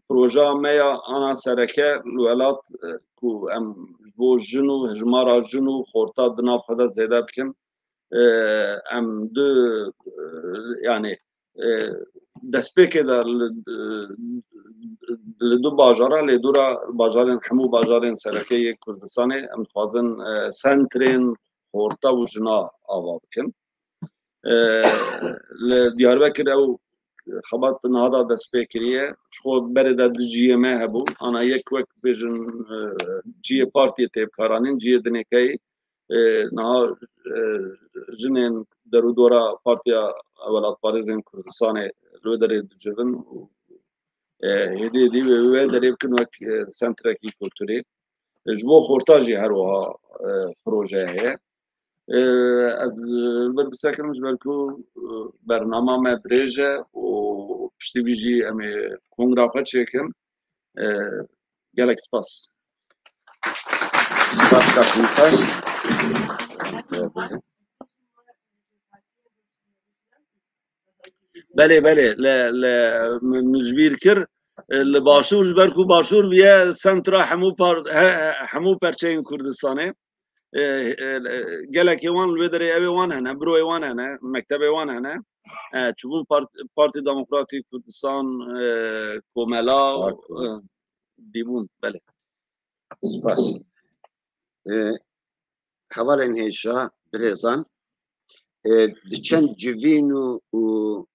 projeya me ya ana sereke li welat, e, ku em ji bo jin û hejmara jin û xorta di nav xwe de zêde bikin, e, em du, e, yani, e, destpêkê de li, e, li du bajara, lê dora bajarên, hemû bajarên sereke yê Kurdistanê em dixwazin, e, sentrên xorta û jina ava bikin. E, li Diyarbekir ew xebat niha da dest pê kiriye. Ji xwe berê de du cihê me hebû. Ana yek wek bêjin, e, cihê partiyê tê bikaranîn, cihê dinêkeyî, e, niha, e, jinên derûdora Partiya Welatparêzên Kurdistanê li wê derê dicivin û, e, hêdî hêdî wê, wê derê bikin wek, e, sentrekî kulturî. E, ji bo xorta jî her wiha, e, proje heye. E, ez li vir bi ser kirim ji ber ku, e, bernama me dirêj e û piştî vî jî em ê kongra xwe çêkin. E, gelek spas. Spas, kak Nîtaş. Belê, belê. Li, li, min, min ji bîr kir. E, li Başûr, ji ber ku Başûr bûye sentra hemû par-, he-, he-, hemû perçeyên Kurdistanê. e, e, e, gelekê wan li wê derê evê wan hene, biroyê wan hene, mektebê wan hene. E, çûbûn part-, Partî Demokratî Kurdistan, e, Komela, Spas. E, dîbûn, belê. Spas. E, hevalên hêja, birêzan, e, di çend civîn û, û,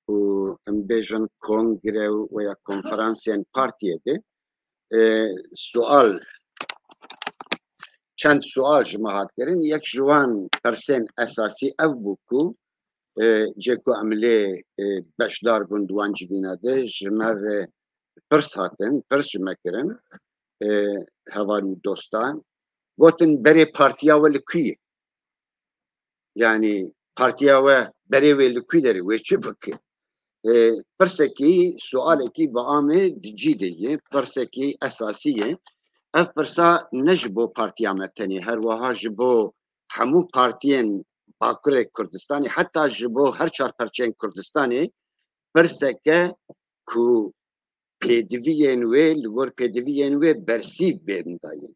û em bêjin kongre û ya konferansên partiyê de, e, sual, çend sual ji me hat kirin. Yek ji wan persên esasî ev bû ku, e, cê ku em lê, e, beşdar bûn di wan civîna de, ji me re pirs hatin, pirs ji me kirin, e, heval û dostan. Gotin, berê partiya we li ku ye? Yanî partiya we berê wê li ku derê, wê çi bike? E, pirsekî, sualekî bi amê di cî de ye, pirsekî esasî ye. Ev pirsa ne ji bo partiya me tenê, her wiha ji bo hemû partiyên Bakurê Kurdistanê, heta ji bo her çar perçeyên Kurdistanê pirseke ku pêdiviyên wê, li gor pêdiviyên wê bersîv bên dayîn.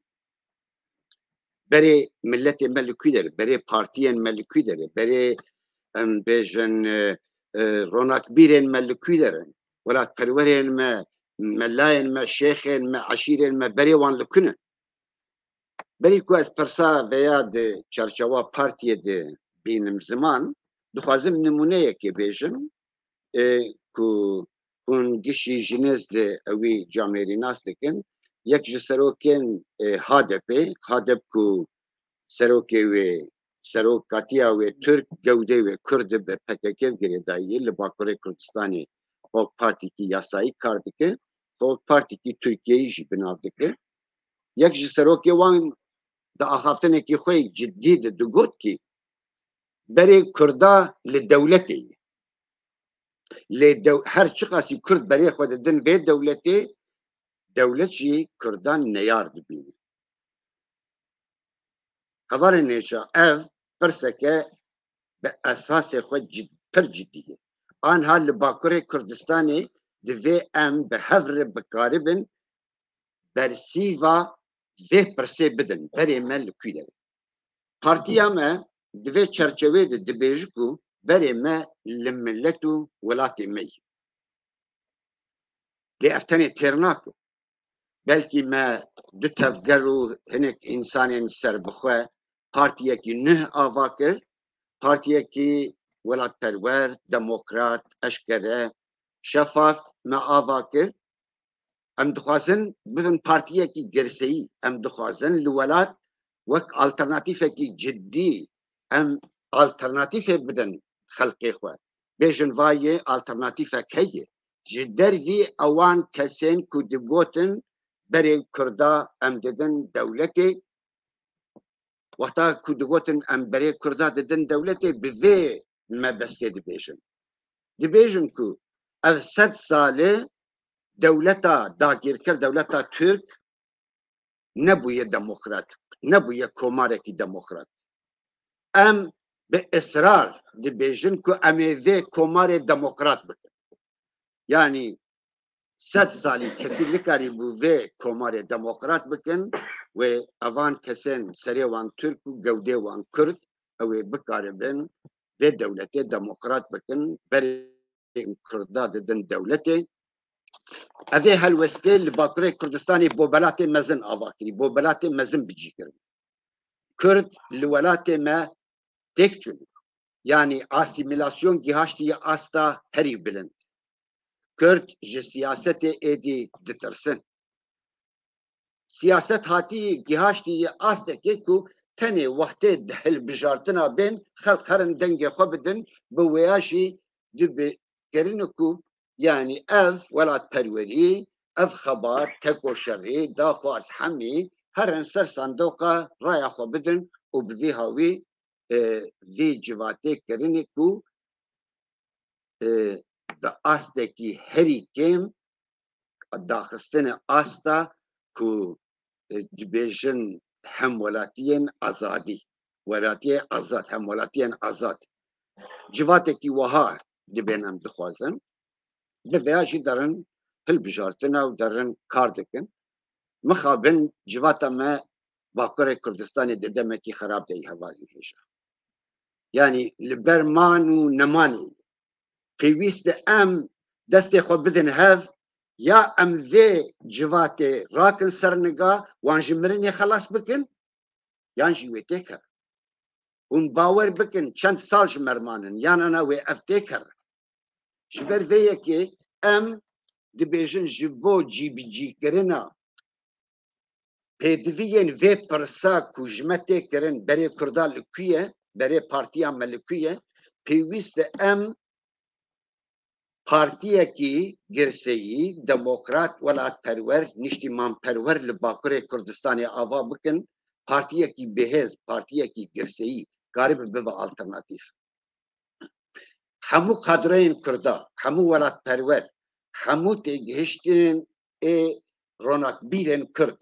Berê miletê me li ku derê, berê partiyên me li ku derê, berê, em bêjin, e, e, ronakbîrên me li ku derê, welatperwerên me, melayên me, şêxên me, eşîrên me, berê wan li ku ne? Berî ku ez pirsa veya di çarçewa partiyê de bînim ziman, dixwazim nimûneyekê bêjim, e, ku hûn gişî ji nêz de ewî camêrî nas dikin. Yek ji serokên, e, H D P, H D P ku serokê wê, serokatiya wê Tirk, gewdê wê Kurd bi P K K girêdayî, li Bakurê Kurdistanê Xalk Partîkî yasayî kar dike, Xalk Partîkî Tirkiyeyî jî bi nav dike. Yek ji serokê wan di axaftinekî xwe yê cidî de digot kî berê Kurda li dewletê ye. Lê dew-, her çiqasî Kurd berê xwe didin vê dewletê, dewlet jî Kurdan neyar dibîne. Hevalên hêja, ev pirseke bi esasê xwe cid-, pir cidî ye. Anha li Bakurê Kurdistanê divê em bi hev re bikaribin bersîva vê pirsê bidin, berê me li ku derê? Partiya me di vê çerçeveyê de dibêje ku berê me li milet û welatê me ye. Lê ev tenê têr nake. Belkî me du tevger û hinek însanên serbixwe, partiyekî nuh ava kir, partiyekî welatperwer, demokrat, eşkere, şefaf me ava kir. Em dixwazin bibin partiyekî girseyî. Em dixwazin li welat wek alternatîfekî cidî em alternatîfê bidin xelkê xwe. Bêjin vayê alternatîfek heye. Ji dervî ewan kesên ku digotin berê Kurda em didin dewletê, wexta ku digotin em berê Kurda didin dewletê, bi vê mebestê dibêjin. Dibêjin ku ev sed sal e dewleta dagirker, dewleta Tirk nebûye demokrat, nebûye komarekî demokrat. Em bi israr dibêjin ku em ê vê komarê demokrat bikin. Yanî sed salî kesî nikarîbû vê komarê demokrat bikin, wê evan kesên serê wan Tirk û gewdê wan Kurd, ew ê bikaribin vê dewletê demokrat bikin, berê Kurda didin dewletê. Evê helwestê li Bakurê Kurdistanê bobelatê mezin ava kirî, bobelatê mezin bi cî kirin. Kurd li welatê me têk çûn. Yanî asîmîlasyon gihaştiye asta herî bilind. Kurd ji siyasetê êdî ditirsin. Siyaset hatî gihaştiye astekê ku tenê wextê di hilbijartina bên xelk herin dengê xwe bidin, bi wêya jî dibê kerine ku, yanî ev welatperwerî, ev xebat, tekoşerî, daxwaz hemî herin ser sandoqa raya xwe bidin û bi vî hawî, e, vî civatê kirinê ku, e, bi astekî herî kêm daxistine asta ku, e, dibêjin hemwelatiyên azadî, welatiyê azad, hemwelatiyên azad. Civatekî wiha dibên em dixwazin. Bi vêya jî derin hilbijartina û derin kar dikin. Mixabin civata me Bakurê Kurdistanê di demekî xerab de yî hevalên hêja. Yanî li ber man û nemanê pêwîst e em destê xwe bidin hev, ya em vê civatê rakin ser niga, wan ji mirinê xelas bikin, yan jî wê têkevin. Hûn bawer bikin, çend sal ji me re manin, yan ana wê ev têkevin. Ji ber vê yekê em dibêjin ji bo cîbicîkirina pêdiviyên vê pirsa ku ji me tê kirin, berê Kurda li ku ye, berê partiya me li ku ye, pêwîst e em partiyekî girseyî, demokrat, welatperwer, niştîmanperwer li Bakurê Kurdistanê ava bikin, partiyekî bihêz, partiyekî girseyî karibe bibe alternatîf. Hemû kadroyên Kurda, hemû welatperwer, hemû têgihiştinên ê ronakbîrên Kurd,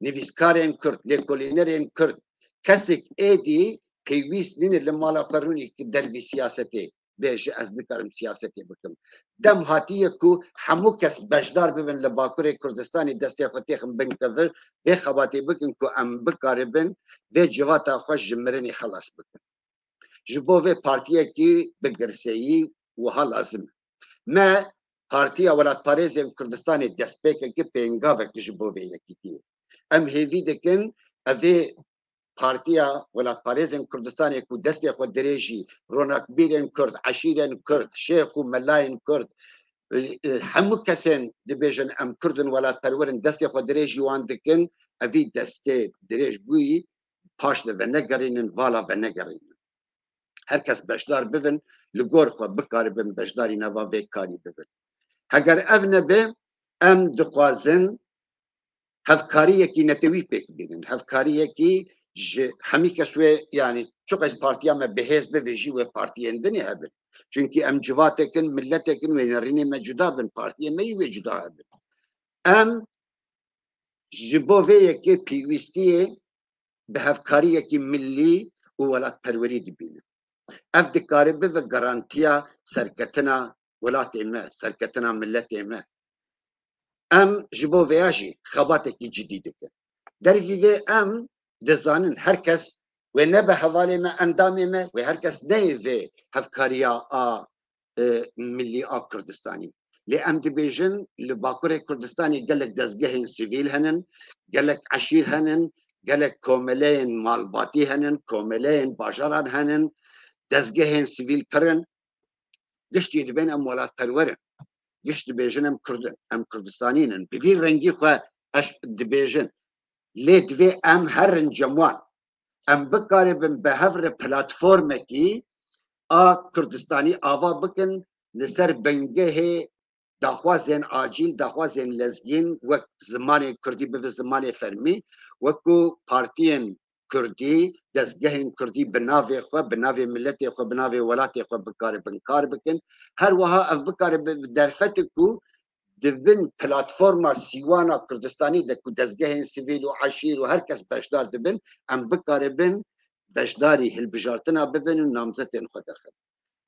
nivîskarên Kurd, lêkolînerên Kurd, kesek êdî pêwîst nîne li mala xwe rûnî ki dervî siyasetê bêje ez nikarim siyasetê bikim. Dem hatiye ku hemû kes beşdar bibin li Bakurê Kurdistanê destê xwe têxin bin kevir, vê xebatê bikin ku em bikaribin vê civata xwe ji mirinê xelas bikin. Ji bo vê partiyekî bi girseyî wiha lazim e. Me Partiya Welatparêzên Kurdistanê destpêkekî pêngavek ji bo vê yekîtiyê. Em hêvî dikin evê Partiya Welatparêzên Kurdistanê ku destê xwe dirêjî ronakbîrên Kurd, eşîrên Kurd, şêx û melayên Kurd, e, e, hemû kesên dibêjin em Kurd in, welatperwer in, destê xwe dirêjî wan dikin, evî destê dirêj bûyî paş de venegerînin, vala venegerînin. Her kes beşdar bibin, li gor xwe bikaribin beşdarî nava vê karî bibin. Heger ev nebe, em dixwazin hevkariyekî netewî pêk bînin. Hevkariyekî ji hemî kes wê, yanî çiqas partiya me bihêz bibe jî wê partiyên dinê hebin. Çunkî em civatek in, miletek in, wê nerînê me cuda bin, partiyê me jî wê cuda hebin. Em ji bo vê yekê pêwîstiyê bi hevkariyekî millî û welatperwerî dibînin. Ev dikare bibe garantiya serketina welatê me, serketina miletê me. Em ji bo vêya jî xebatekî cidî dikin. Dervî vê em dizanin her kes wê nebe hevalê me, endamê me, wê her kes neyê vê hevkariya a e, millî a Kurdistanî. Lê em dibêjin, li Bakurê Kurdistanê gelek dezgehên sivîl henin, gelek eşîr henin, gelek komeleyên malbatî henin, komeleyên bajaran henin, dezgehên sivîl pir in. Giştî dibên em welatperwer in. Giş dibêjin em Kurd in, em Kurdistanî nin. Bi vî rengî xwe eş dibêjin. Lê divê em herin cem wan. Em bikaribin bi hev re platformekî a Kurdistanî ava bikin li ser bingehê daxwazên acîl, daxwazên lezgîn, wek zimanê kurdî bibe zimanê fermî, wek ku partiyên kurdî, dezgehên kurdî bi navê xwe, bi navê miletê xwe, bi navê welatê xwe bikaribin kar bikin. Her wiha ev bikaribe derfetek ku di bin platforma sîwana Kurdistanî de ku dezgehên sivîl û eşîr û her kes beşdar dibin, em bikaribin beşdarî hilbijartina bibin û namzetên xwe derxin.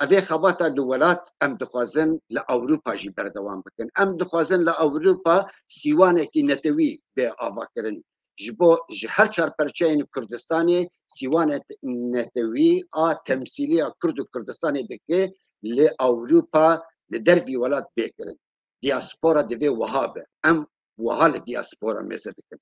Evê xebata li welat em dixwazin li Ewropa jî berdewam bikin. Em dixwazin li Ewropa sîwanekî netewî bê avakirin. Ji bo ji her çar perçeyên Kurdistanê sîwanek netewî a temsîliya Kurd û Kurdistanê dike li Ewropa, li dervî welat bê kirin. Diaspora divê wiha be. Em wiha li diaspora mêze dikin.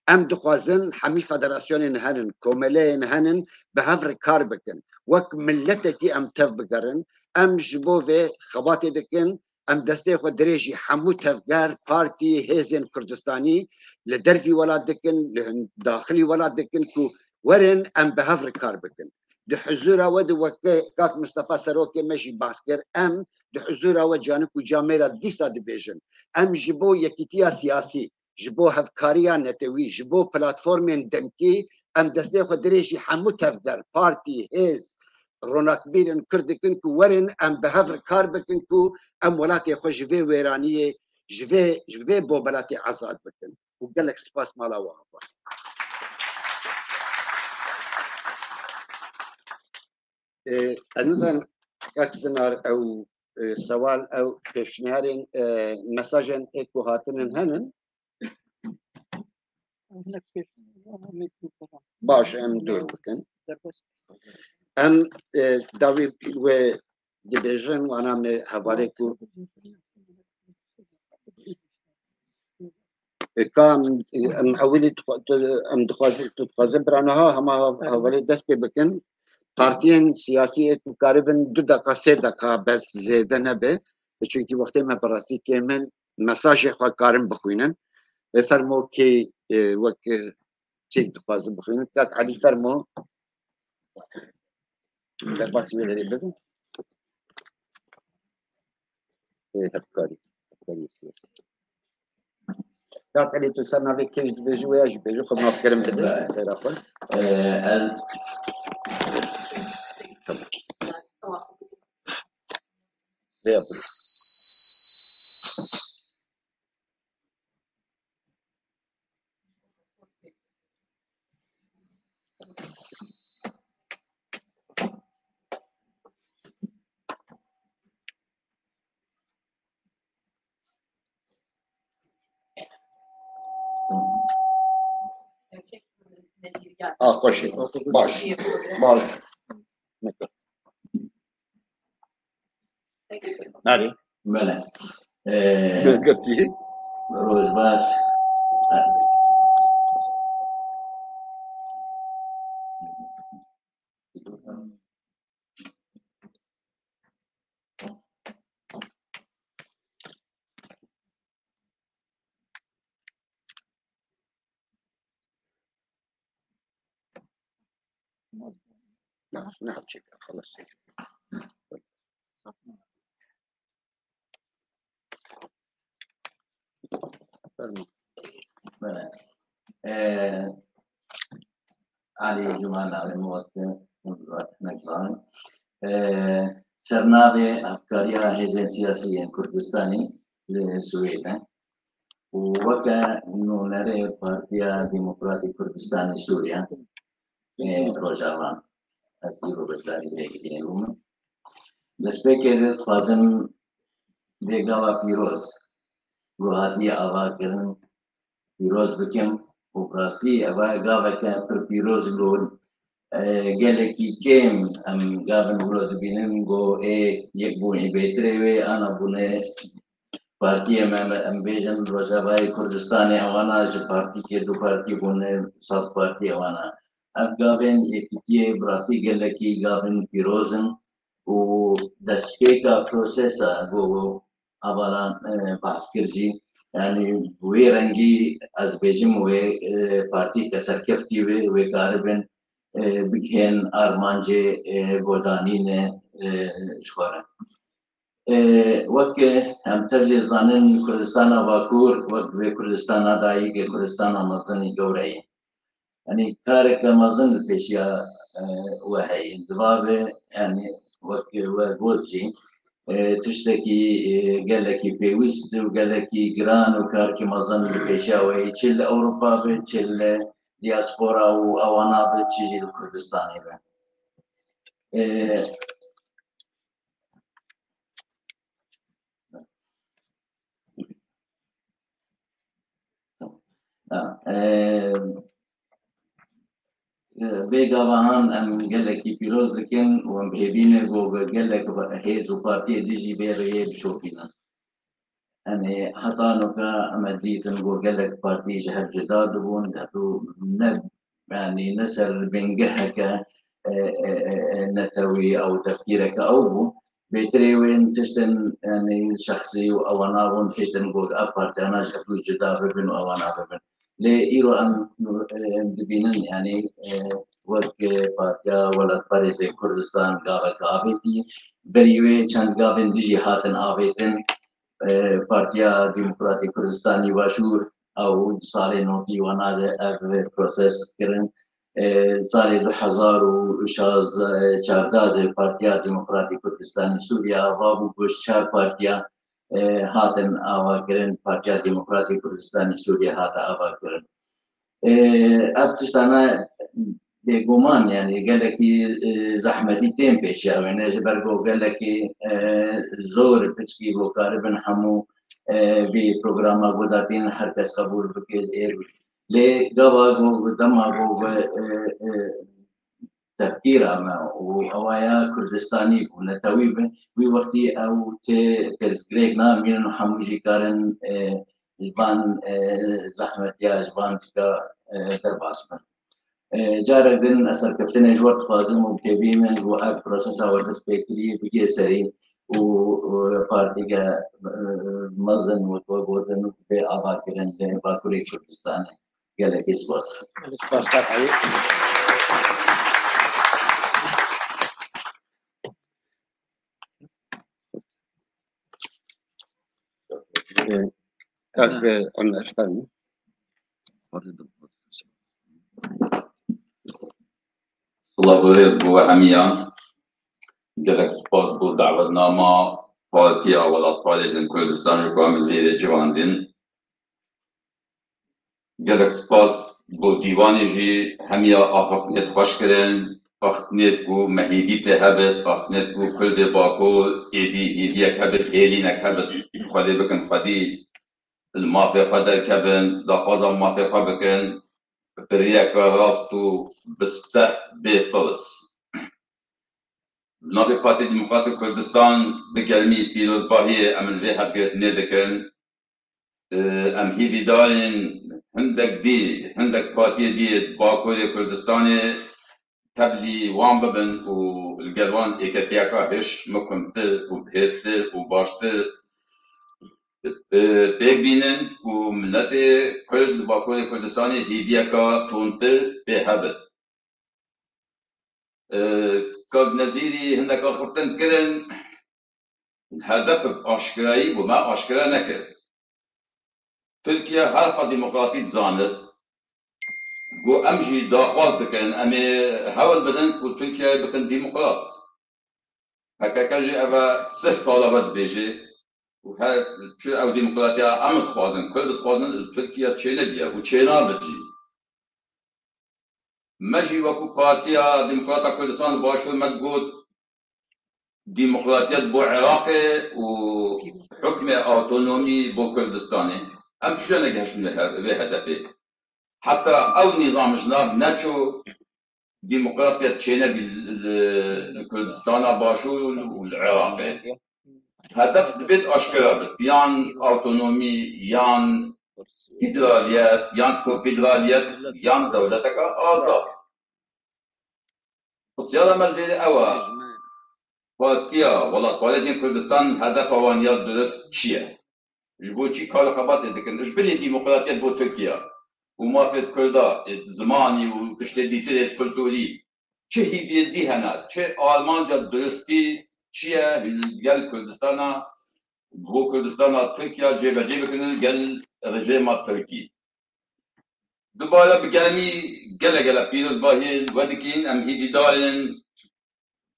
Em dixwazin hemî federasyonên henin, komeleyên henin bi hev re kar bikin. Wek miletekî em tev bigerin. Em ji bo vê xebatê dikin. Em destê xwe dirêjî hemû tevger, partî, hêzên Kurdistanî li dervî welat dikin, li hin-, daxilî welat dikin ku werin em bi hev re kar bikin. Di huzûra we de weke kak Mistefa Serokê me jî bas kir, em di huzûra we canik û camêra dîsa dibêjin. Em ji bo yekîtiya siyasî, ji bo hevkariya netewî, ji bo platformên demkî em destê xwe dirêjî hemû tevger, partî, hêz, ronakbîrên Kurd dikin ku werin em bi hev re kar bikin ku em welatê xwe ji vê wêraniyê, ji vê, ji vê bobelatê azad bikin. Û gelek spas mala we ava. Ê, ez nizanim kak Zinar ew, ê, sewal ew pêşniyarên, ê, mesajên ê ku hatinin henin. Baş, em dûr bikin. Em, e, dawî wê dibêjin, wana me hevalê ku, e, ka em, em ewilî dixwa-, tu, em dixwazin, tu dixwazin biraniha hema hev-, hevalê dest pê bikin. Partiyên siyasî ê ku karibin du deqa, sê deqa bes zêde nebe. Çunkî wextê me bi rastî kêm in, mesajê xwe karin bixwînin. Ê fermo kê, e, wek, e, çêk dixwazin bixwînin. Kak Elî, fermo. Derbasî wê derê bibin. Ê, hevkarî. Hevkarî siyasî. Kak Elî, tu ser navê kê jî dibêjî, wê ya jî bêjî, xwe bi nas kirin bidin. Belê. Xêra xwe. Ee, ez Tamam. Lê yapın. Ah, xweş e. Baş. Baş. Neke. Nerede? Bele. Ee, Gırtı. Roj baş. نعم، نعم، شكرا، خلص. Fermo. Bele. Ee, Elî Cuma navê min, wek hûn zaten zanin. Ee, sernavê hevkariya hêzên siyasî yên Kurdistanê li Swêd e. Û weke nûnerê Partiya Demokratîk Kurdistanê Sûriye, ê, Rojava, ez îro beşdarî vê hêviyê bûm. Destpêkê de dixwazim vê gava pîroz ku hatiye avakirin pîroz bikim û bi rastî eva gaveke pir pîroz bû. E, gelekî kêm em gavin wilo dibînin ku ê yekbûnê bêtirê wê ana bûne partiyê me, me, em bêjin Rojavayê Kurdistanê, ewana ji partîkê du partî bûne, sed partî ewana. Ev gavên yekîtiyê bi rastî gelekî gavin pîroz in û destpêka prosesa ku hevalan, e, behs kir jî, yanî wê rengî ez bêjim wê, e, partî ke serkeftî wê, wê karibin, e, bigihên armancê, e, godanînê, e, ji xwe re. E, wek em tev jê zanin, Kurdistana Bakur, wek vê Kurdistana dayik, e, Kurdistana mezin ê gewre ye. Yanî kareke mezin li pêşiya, e, we heye. Dibabe, yanî wek we got jî, e, tiştekî, e, gelekî pêwîst û gelekî giran û karkî mezin li pêşiya we ye. Çi li Ewropa be, çi li diaspora û ewana be, çi jî li Kurdistanê be. E, Ha, e, e, vê gava han em gelekî pîroz dikin û em bi hêvî ne ku gelek hêz û partiyê dijî vê rêyê bişopînin. Em ê heta nuka em ê dîtin ku gelek partî ji hev cuda dibûn, heto ne, yanî ne ser bingeheke, e, e, e, e, netewî ew tefkîreke ew bû. Bêtirê wên tiştên, yanî şexsî û ewana bûn, tiştên ku ev partiyana ji hev cuda bibin û ewana bibin. Lê îro em, em dibînin, yanî, e, wek, e, Partiya Welatparêzê Kurdistan gaveke avêtî, berî wê çend gavên dijî hatin avêtin, e, Partiya Demokratîk Kurdistanî Başûr, ew di salê notî wana de ev protest kirin. E, salê du hezar û şazdeh, çardeh de Partiya Demokratîk Kurdistanî Sûriye ava bû, ku ji çar partiya, e, hatin avakirin, Partiya Demokratîk Kurdistanî Sûriye hate avakirin. E, ev tiştana bêguman, yanî gelekî, e, zehmetî tên pêşiya wê, ne ji ber ku gelekî, e, zor piçkî ku karibin hemû, e, vî programa gudatîn her kes qebûl bike, ê, Lê gava ku dema ku bi, e, e, tefkîra me û awaya Kurdistanî bû, netewî bi, wî wextî ew tê pirsgirêk namînin û hemû jî karin, e, ji van, e, zehmetiya, ji van cika, e, derbas bin. E, carek din ez serkeftinê ji we dixwazim û bi kêfî min ku ev prosesa we dest pê kirî bigihê serî û, û partîke, e, mezin wek we gotin bê avakirin li Bakurê Kurdistanê. Gelekî spas. Spas, kak Elî. Kak, e, Ömer, fermo. Silav û rêz bo we hemiyan. Gelek spas bo dawetnama Partiya Welatparêzên Kurdistanê ku em li vê rê civandin. Gelek spas bo dîwanê jî hemiya axiftinêt xweş kirin, axiftinêt ku me hêvî pê hebit, axiftinêt ku Kurdê Bakur êdî hêviyek hebit, hêlînek hebit, xwedê bikin xwedî li mafê xwe derkevin, daxwaza mafê xwe bikin, bi riyeke rast û bi steh bê tirs. Bi navê Partî Demokratîk Kurdistan bi germî pîrozbahiyê em li vê hevgirtinê dikin. Em hîvîdarên hindek dî, hindek partiyê dî yê Bakurê Kurdistanê tevlî wan bibin û li gel wan êketiyeka hiş, mikuntir û bihêztir û baştir, e, pêk bînin û miletê Kurd li Bakurê Kurdistanê hîviyeka tundtir pê hebit. E, Kak Nezîrî hindek axiftin kirin, hedef bi aşkerayî bû, me aşkera nekir. Tirkiye her xwe demokratîk zanit. Got, em jî daxwaz dikin, em ê hewl bidin ku Tirkiyeyê bikin demokrat. P K K jî ev e sih sala ve dibêje û her çi ew demokratiya em dixwazin, Kurd dixwazin, li Tirkiye çênebiye û çênabit jî. Me jî wekî Partiya Demokrata Kurdistan li Başûr me digot, demokratiyet bo Iraqê û hukmê awtonomî bo Kurdistanê. Em çi negihiştin vê he-, vê hedefê? Heta ew nîzam ji nav neçû, demokratiyet çênebî li, li Kurdistana Başûr û li Iraqê. Hedef dibêt aşkera bit. Yan awtonomî, yan federaliyet, yan konfederaliyet, yan dewleteka azad. Pisyara me li vê ew e. Partiya Welatparêzên Kurdistan hedefa wan ya durist çi ye? Ji bo çi kar û xebatê dikin? Ji bilî demokratiyet bo Tirkiye û mafê Kurda, ê zimanî û tiştê dîtirê kulturî, çi hîviyê dî hene, çi armanca duristî çi ye li gel Kurdistana, bo Kurdistana Tirkiye cêbecê bikin li gel rejêma Tirkî. Dubare bi germî gelek gelek pîrozbahiyê li we dikîn. Em hîvîdar in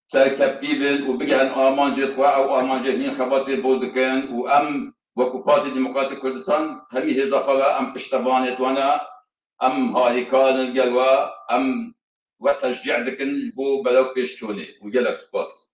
serkevtî bin û bigihin armancê xwe, ew armancê hîn xebatê bo dikin û em wekî Partî Demokratîk Kurdistan hemî hêza xwe ve em piştevanê wan e, em harîkar in gel we, em we teşcî dikin ji bo berew pêşçûnê û gelek spas.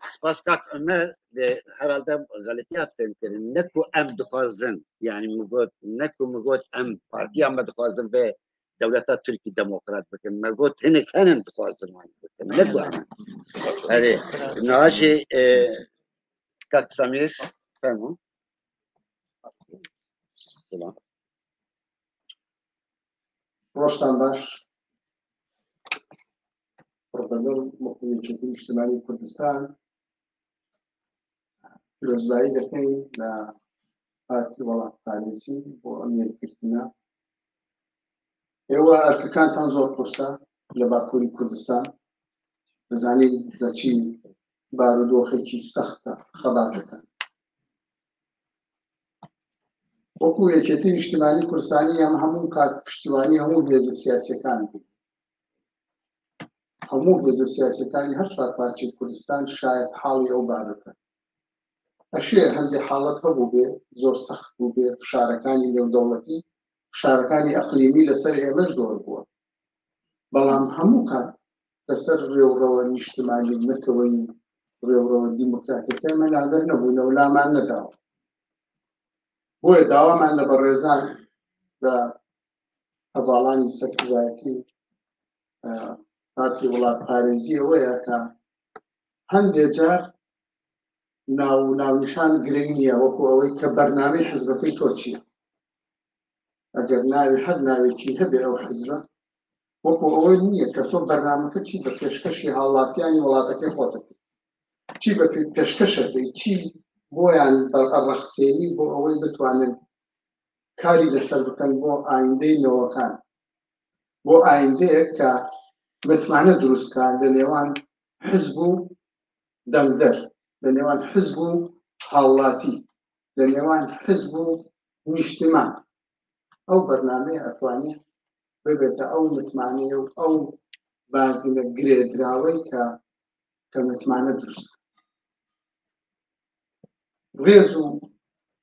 Spas kak Ömer, de herhalde xeletiya fêm kirin. Ne ku em dixwazin, yani min got, ne ku min got em partiya me dixwazin vê dewleta Tirkî demokrat bikin. Me got hinek henin dixwazin wan bikin. Ne ku em. Erê, niha jî, e, kak Samîr, fermo. Selam. Rojtan baş. Profesor Muxbir Çetin Niştimanî Kurdistan. Pîrozbahî dixin li Partî Welatparêzî bo em yê girtina. Êwa erkikantan zor qursa li Bakurî Kurdistan. Dizanîn li çi barûdoxekî sext de xebat dikin. Wekû Yekêtî Niştimanî Kurdistanî em hemû kat piştîwanî hemû hêzê siyasîyekan bû. Hemû hêzê siyasîyekanî her çar parçeyê Kurdistan şayet halê ew babet e. Eşê hindê halet hebûbê, zor sext bûbê, fişarekanî nêwdewletî, fişarekanî eqlîmî li ser ême jî zor bû. Belam hemû kat li ser rêwrewa nîştimanî û neteweyî û rêwrewa demokratîk me navber nebûne û laman nedaw. بۆیە داوامان لە بەڕێزان، بە هەڤاڵانی سەرکردایەتی، ئە، پارتی وڵاتپارێزی ئەوەیە کە هەندێک جار ناو و ناونیشان گرنگ نییە، وەکو ئەوەی کە بەرنامەی حزبەکەی تۆ چییە. ئەگەر ناوی، هەر ناوێکی هەبێ ئەو حزبە، وەکو ئەوە نییە کە تۆ بەرنامەکە چی بە پێشکەشی هاوڵاتیانی وڵاتەکەی خۆت ئەکەی، چی بە پێ-، پێشکەش ئەکەی، چی بۆیان بەڕەخسێنی بۆ ئەوەی بتوانن کاری لەسەر بکەن بۆ ئایندەی نەوەکان، بۆ ئایندەیەک کە متمانە دروست کات لە نێوان حزب و دەنگدەر، لە نێوان حزب و هاوڵاتی، لە نێوان حزب و نیشتمان. ئەو بەرنامەیە ئەتوانێت ببێتە ئەو متمانەیە و ئەو بازنە گرێدراوەی کە، کە متمانە دروست. ڕێز و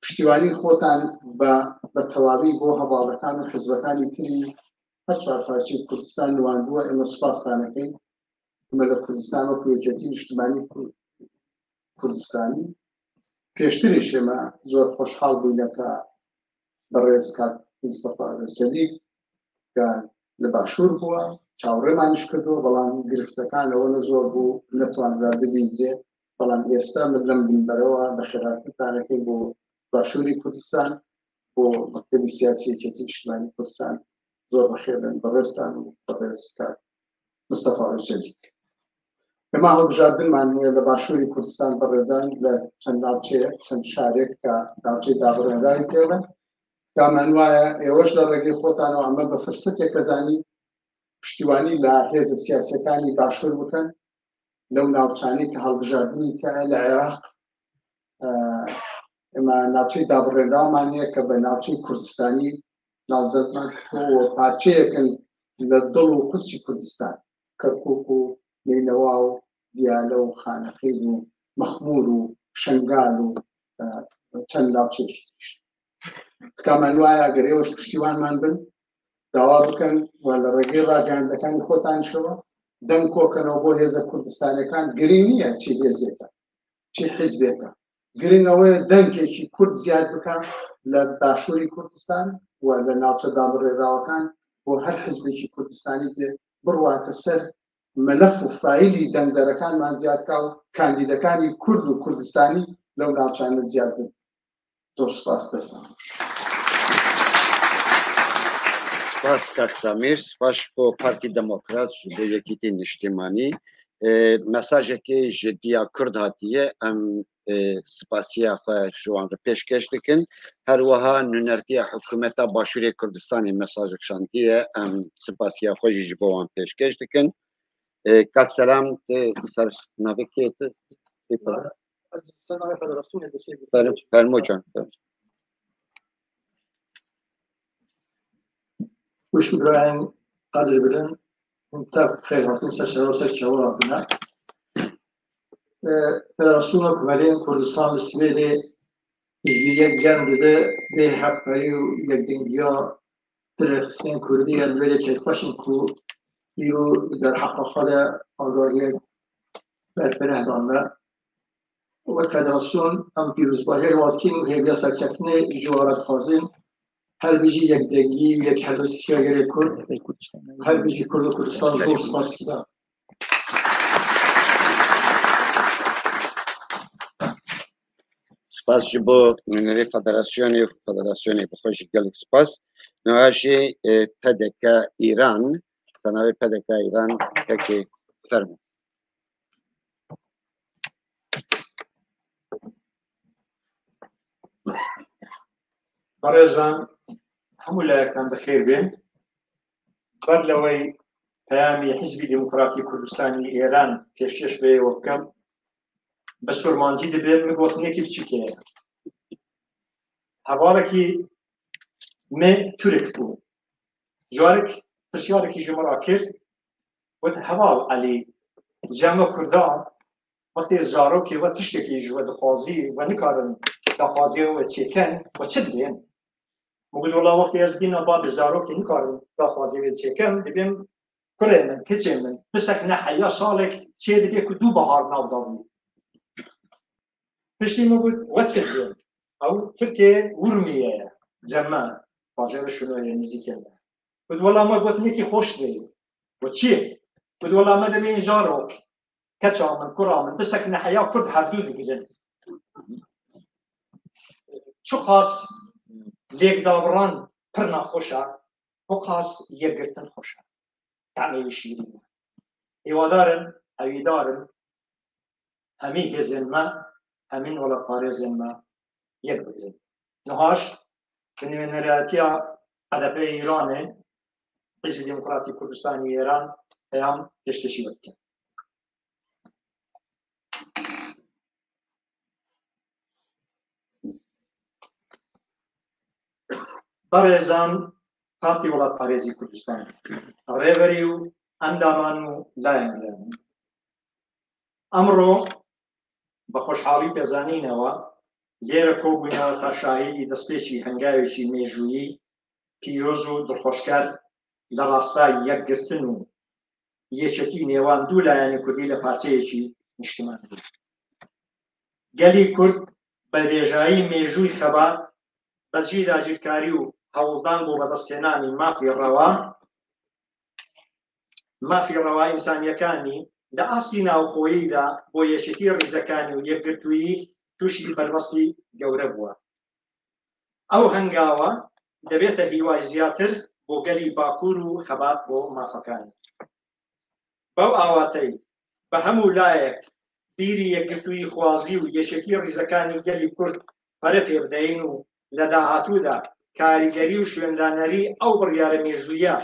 پشتیوانی خۆتان بە، بە تەواوی بۆ هەواڵەکان و حزبەکانی تری هەر چوار پارچەی کوردستان نواندووە. ئێمە سوپاستان دەکەین. ئێمە لە کوردستان وەکو یەکێتی نیشتمانی کور-، کوردستانی، پێشتریش ئێمە زۆر خۆشحاڵ بووینە کە بەڕێز کاک مستەفا ئەگەرچەلیک کە لە باشوور بووە، چاوەڕێمانیش کردووە، بەڵام گرفتەکان ئەوەنە زۆر بوو نەتوانرا ببیندرێ. بەڵام ئێستا من لەم بنبەرەوە بە خێراتنتانەکەی بۆ باشووری کوردستان، بۆ مەکتەبی سیاسی یەکێتی نیشتمانی کوردستان زۆر بەخێرن، بەڕێزتان و بەڕێز کاک مستەفا ئەگەرچەلیک. ئێمە هەڵبژاردنمان هەیە لە باشووری کوردستان، بەڕێزان، لە چەند ناوچەیەک، چەند شارێک کە ناوچەی دابڕێنراوی پێوەن. تکامان وایە ئێوەش لە ڕێگەی خۆتانەوە ئەمە بە فرسەتێک کەزانی پشتیوانی لە هێزە سیاسیەکانی باشوور بکەن، لەو ناوچانەی کە هەڵبژاردنی تایە لە عێراق. ئە، ئێمە ناوچەی دابڕێنراومان هەیە کە بە ناوچەی کوردستانی ناوزەندمان کردووە و پارچەیەکن لە دڵ و قودسی کوردستان، کەرکووک و نەینەوا و دیالە و خانەقین و مەخموور و شەنگال و، ئە، چەند ناوچەیەکی تریش. تکامان وایە ئەگەر ئێوەش پشتیوانمان بن، داوا بکەن و لە ڕێگەی ڕاگەیاندەکانی خۆتانشەوە دەنگ کۆکەنەوە بۆ هێزە کوردستانەکان. گرنگ نییە چی هێزێکە، چی حیزبێکە، گرنگ ئەوەیە دەنگێکی کورد زیاد بکە لە باشووری کوردستان و لە ناوچە دابڕێراوەکان، بۆ هەر حیزبێکی کوردستانی بێ بڕواتە سەر مەلەف و فایلی دەنگدەرەکانمان زیاد کا و کاندیدەکانی کورد و کوردستانی لەو ناوچانە زیاد بن. زۆر سپاس، دەستان. سپاس کاک سامیر، سپاس بۆ پارتی دموکرات، بۆ یەکیتی نیشتیمانی. ئێ، مەساژێکی ji diya Kurd hatiye, em, ئێ, spasiya xwe ji wan re pêşkeş dikin. Her wiha nûnertiya hikûmeta Başûrê Kurdistanê mesajek şandiye, em spasiya xwe jî ji bo wan pêşkeş dikin. Ê, Kak Selam, tu li ser navê kê tu? Kê tu? Fer-, Fermo can. Wişk Îbrahîm Qadir Bilin, hûn tev xêr hatin, ser şeva ser çawa hatine. Ee, Federasyona Komelên Kurdistan li Swêdê piştgiriya germ dide vê hevkarî û yekdengiya di rêxistinên kurdî ya li vê yekê xweş in ku îro di derheqa xwe de agahiyek berfireh dan me. Wek federasyon em pîrozbahiyê li wan dikîn û hêviya serkeftinê ji wan re dixwazin. Her bijî yekdengî û yekhelwestiya gelê Kurd, her bijî Kurd û Kurdistan. Zor spas dikim. Spas ji bo nûnerê federasyonê û federasyonê bi xwe jî gelek spas. Niha jî, e, P D K Îran, kanalê P D K Îran tekê fermo. Berêzan, hemû layektan bi xêr bên. Ber lewey peyamî Hizbî Demokratî Kurdistanî Êran pêşkêş vê yê bikim, bi surmancî dibe, min gotinekî biçûk heye. Hevalekî me Turk bû. Carik pirsiyarekî ji min re kir, got, Heval Elî, ziya me Kurdan, wextê zarokê we tiştekî ji we dixwazî, we nikarin daxwaziya we çêkin, we çi dibên? Min got, Wela wextê ez bîna babê zarokê nikarin daxwaziya wê çêkin, dibêm kurê min, keçê min, pisek ne heya salek çê dibe ku du bahar nav dabû. Piştî min got, We çi dibên? Ew Tirkê Urmiye ye. Cemme, bajêrê Şinoyê nêzîkê me. Got, "Wela me gotinekî xweş de." Got, "Çi?" Got, "Wela me demê jarok keça min, kura min, bisekine heya Kurd hevdû digirin." Çiqas lêkdawiran pir naxweş e, çiqas yekgirtin xweş e. Temê wî şîrîn e. Hêwadar im, hêvîdar im, hemî hêzên me, hemî welatparêzên me yek bigrin. Niha jî bi nûnerayetiya H D P Îranê, Hizbî Demokratîk Kurdistanî Îran, peyam pêşkêşî we dikim. Berêzan Partî Welatparêzî Kurdistan, rêverî û endaman û layên giran. Emro bi xweşhalî pêzanîne we lêre kobûne ta şahidî destpêkî hengavekî mêjûyî pîroz û dilxweşker li rastayî yekgirtin û yekîtî nêwan du layanê Kurdî li parçeyekî niştiman bû. Gelî Kurd bi dirêjayî mêjûyî xebat, bi cî dagirkarî û hewldan bo vedesthênanî mafê rewa, mafê rewa însanîyekanî li astî navxweyî de bo yekîtî rîzekanî û yekgirtûyî tûşî berbestî gewre bûye. Ew hengawa dibête hîwayî zîyatir bo gelî Bakur û xebat bo mafekanî. Bew awateyî bi hemû layek bîrî yekgirtûyî xwazî û yekîtî rîzekanî gelî Kurd pere pê bideyîn û li dahatû de karîgerî û şwêndanerî ew biryare mêjûye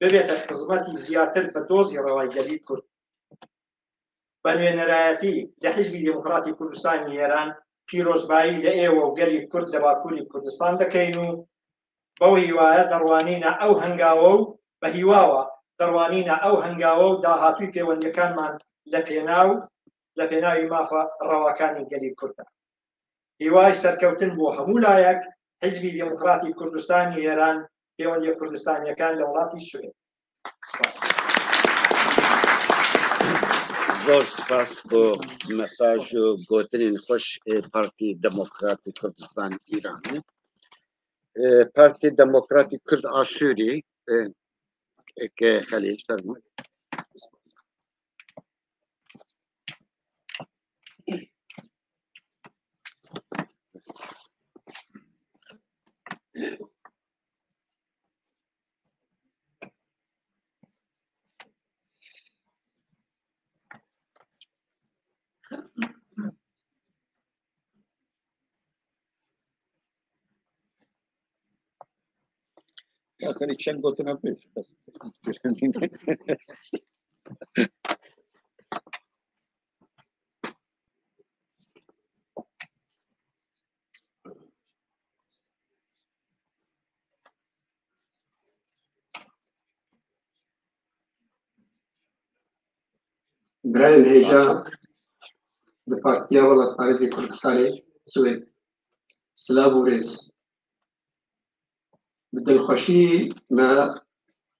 bibête xizmetî zîyatir bi dozî rewayî gelî Kurd. Bi nûnerayetî li Hizbî Demokratîk Kurdistanî Îran pîrozbayî li êwe û gelî Kurd li Bakurî Kurdistan dikeyn û bew hîwaye derwanîna ew hengawe û bi hîwa we derwanîna ew hengawe û dahatûyî pêwendiyekanman li pênaw, li pênawî mafa rewakanî gelî Kurd e. Hîwayî serkewtin bo hemû layek, Hizbî Demokratîk Kurdistanî Îran, pêwendiye Kurdistanîyekan li welatî Swêd. Spas. Zor spas bo mesaj û gotinên xweş ê Partî Demokratîk Kurdistan Îranê. Ê, Partî Demokratîk Kurd a Sûrî, ê, ê, ke Xelîl, fermo. Ya, xelî çend gotina pêş. Birayên hêja di Partiya Welatparêzê Kurdistanê Swêd, silav û rêz. Bi dilxweşî me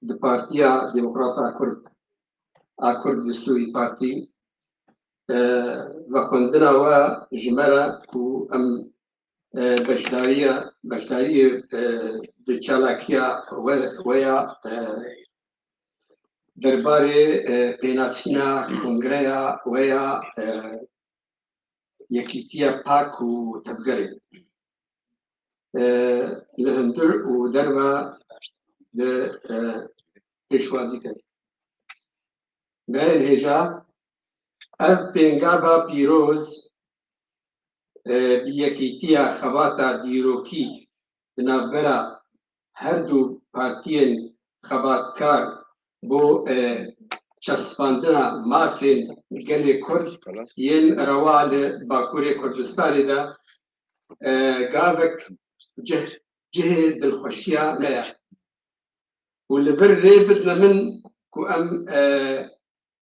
di Partiya Demokrata Kurd a Kurd li Sûrî Partî, e, vexwendina we ji me re ku em, e, beşdariya, beşdariyê, e, di çalakiya we, we ya, e, derbarê, e, pênasîna kongreya we ya, e, Yekîtiya Pak û Tevgerê, e, li hundir û derve di, e, pêşwazî kir. Birayên hêja, ev pêngava pîroz, e, bi yekîtiya xebata dîrokî di navbera her du partiyên xebatkar bo, e, çespandina mafên gelê Kurd yên rewa li Bakurê Kurdistanê de, e, gavek cih-, cihê dilxweşiya me ye. Û li vir rê bidine min ku em, e,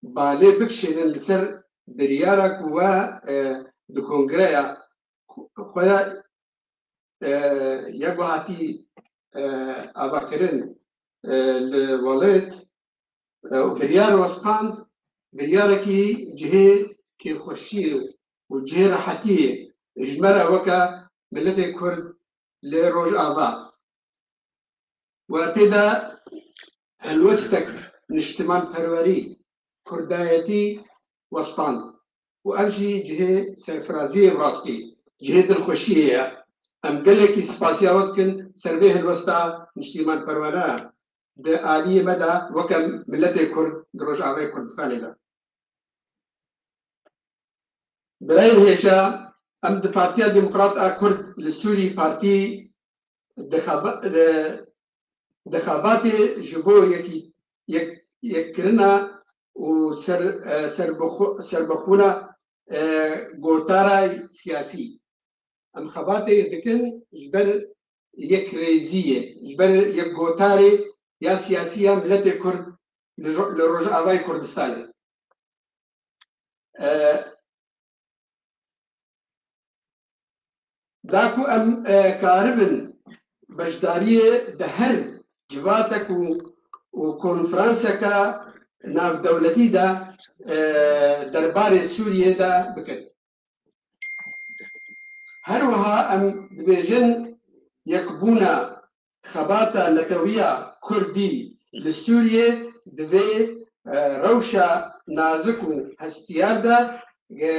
balê bikişênin li ser biryara ku we, e, di kongreya xwe ya, e, ya ku hatî, e, avakirin, e, li welêt, e, û biryar westan, biryarekî cihê kêfxweşiyê û cihê rehetiyê ji me re weke miletê Kurd li Rojava. We tê de helwestek niştimanperwerî, kurdayetî westand û ev jî cihê serfiraziyê bi rastî cihê dilxweşiyê ye. Em gelekî spasiya we dikin ser vê helwesta niştimanperwere di aliyê me de weke miletê Kurd di Rojavayê Kurdistanê de. Birayên hêja, em di Partiya Demokrat a Kurd li Sûrî partî di xeba-, di, di xebatê ji bo yekî-, yek-, yekkirina û ser, e, serbixwe-, serbixwina, e, gotara siyasî. Em xebatê dikin ji ber yekrêziyê, ji ber yekgotarê ya siyasî ya miletê Kurd li ro-, li Rojavayê Kurdistanê. E, da ku em, e, karibin beşdariyê di her civatek û, û konferanseke navdewletî de, e, derbarê Sûriyê de bikin. Her wiha em dibêjin yekbûna xebata netewiya Kurdî li Sûriyê di vê, e, rewşa nazik û hestiyar de, e,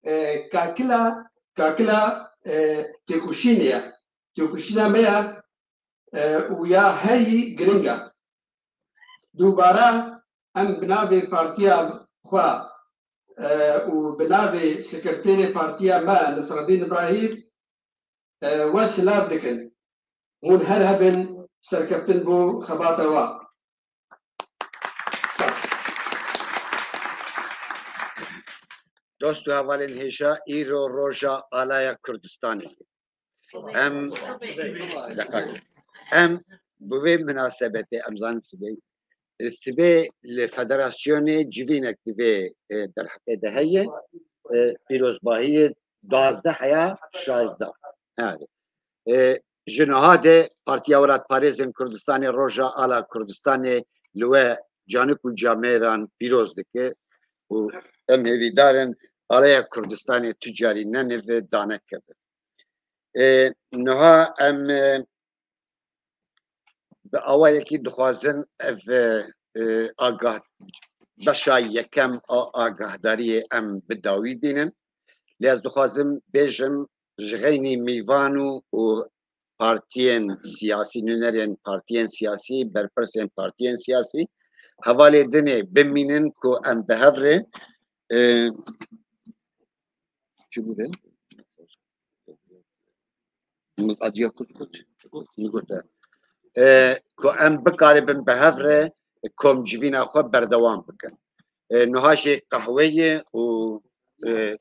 e, kakila, kakila, e, têkoşînê ye. Têkoşîna me ya, e, û ya herî giring e. Dubare em bi navê partiya xwe, e, û bi navê sekreterê partiya me Nesreddîn Îbrahîm, e, we silav dikin. Hûn her hebin, serkeftin bo xebata we. Dost û hevalên hêja, îro roja alaya Kurdistanê. Em, deqak. Em bi vê minasebetê, em zanin sibê, e, sibê li federasyonê civînek di vê, e, derheqê de heye. E, pîrozbahiyê duwazdeh heya şazdeh. Erê. E, ji niha de Partiya Welatparêzên Kurdistanê roja ala Kurdistanê li we canik û camêran pîroz dike û em hêvîdar in alaya Kurdistanê tu carî nenive danekeve. E, niha em, e, bi awayekî dixwazin ev, e, e, agah-, beşa yekem a agahdariyê em bi dawî bînin. Lê ez dixwazim bêjim ji xeynî mîvan û, û partiyên siyasî, nûnerên partiyên siyasî, berpirsên partiyên siyasî, hevalê dinê bimînin ku em bi hev re, e, çi bû vê? Min adiya kurt got. Min got, e, ku em bikaribin bi hev re komcivîna xwe berdewam bikin. E, niha jî qehwe ye û, e,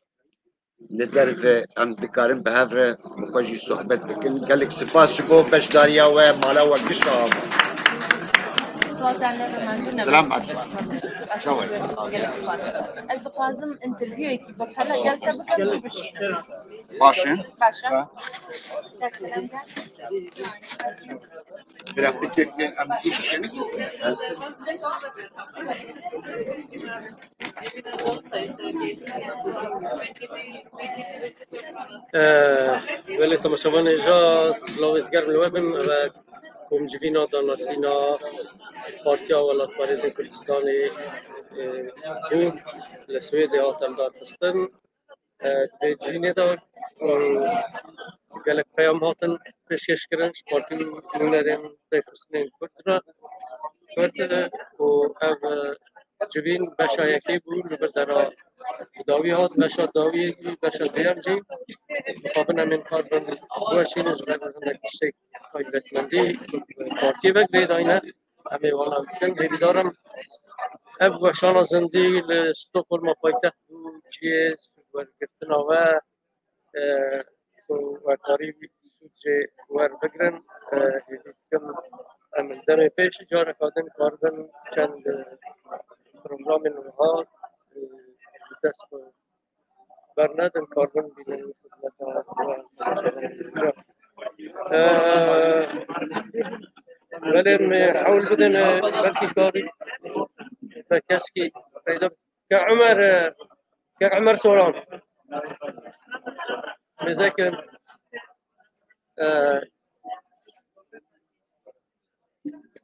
li derve em dikarin bi hev re bi xwe jî sohbet bikin. Gelek spas ji bo beşdariya we, mala we giş ava. Silav te ne remandin ne. Selam aleyküm. Gelek spas. Ez dixwazim interviyuyekî bi pele gel te bikim, tu bişînim. Baş e. Baş e. Ha. Tek selam gel. Grafikek em zû bişînin. Ee, belê temaşevanê ja silavê digerim li we bin ve komcivîna danasîna Partiya Welatparêzên Kurdistanê, e, bû li Swêdê hat em darxistin. E, di vê cînê de, e, gelek peyam hatin pêşkêşkirin ji partî û nûnerên rêxistinên Kurd re, Kurd, e, û ev, e, civîn beşa yekê bû, li vir dera bi dawî hat, beşa dawiyê jî, beşa duyem jî mixabin em ên kar bin biweşînin ji ber hindek tiştê taybetmendî partiyê ve girêdayî ne. Em ê wana bikin. Hêvîdar im ev weşana zindî li Stockholma paytext bû cihê sûdwergirtina we, e, ku we karî wî sûd jê werbigirin. E, hêvî dikim em li demê pêş careka din karibin çend, e, programên wiha, e, ji dest xwe bernedin, karbon bînin xizmeta. Eee, belê me hewl bidin, e, belkî karî be keskî peyda. Ke Umer, e, ke Umer Soran. Mêzekin. E,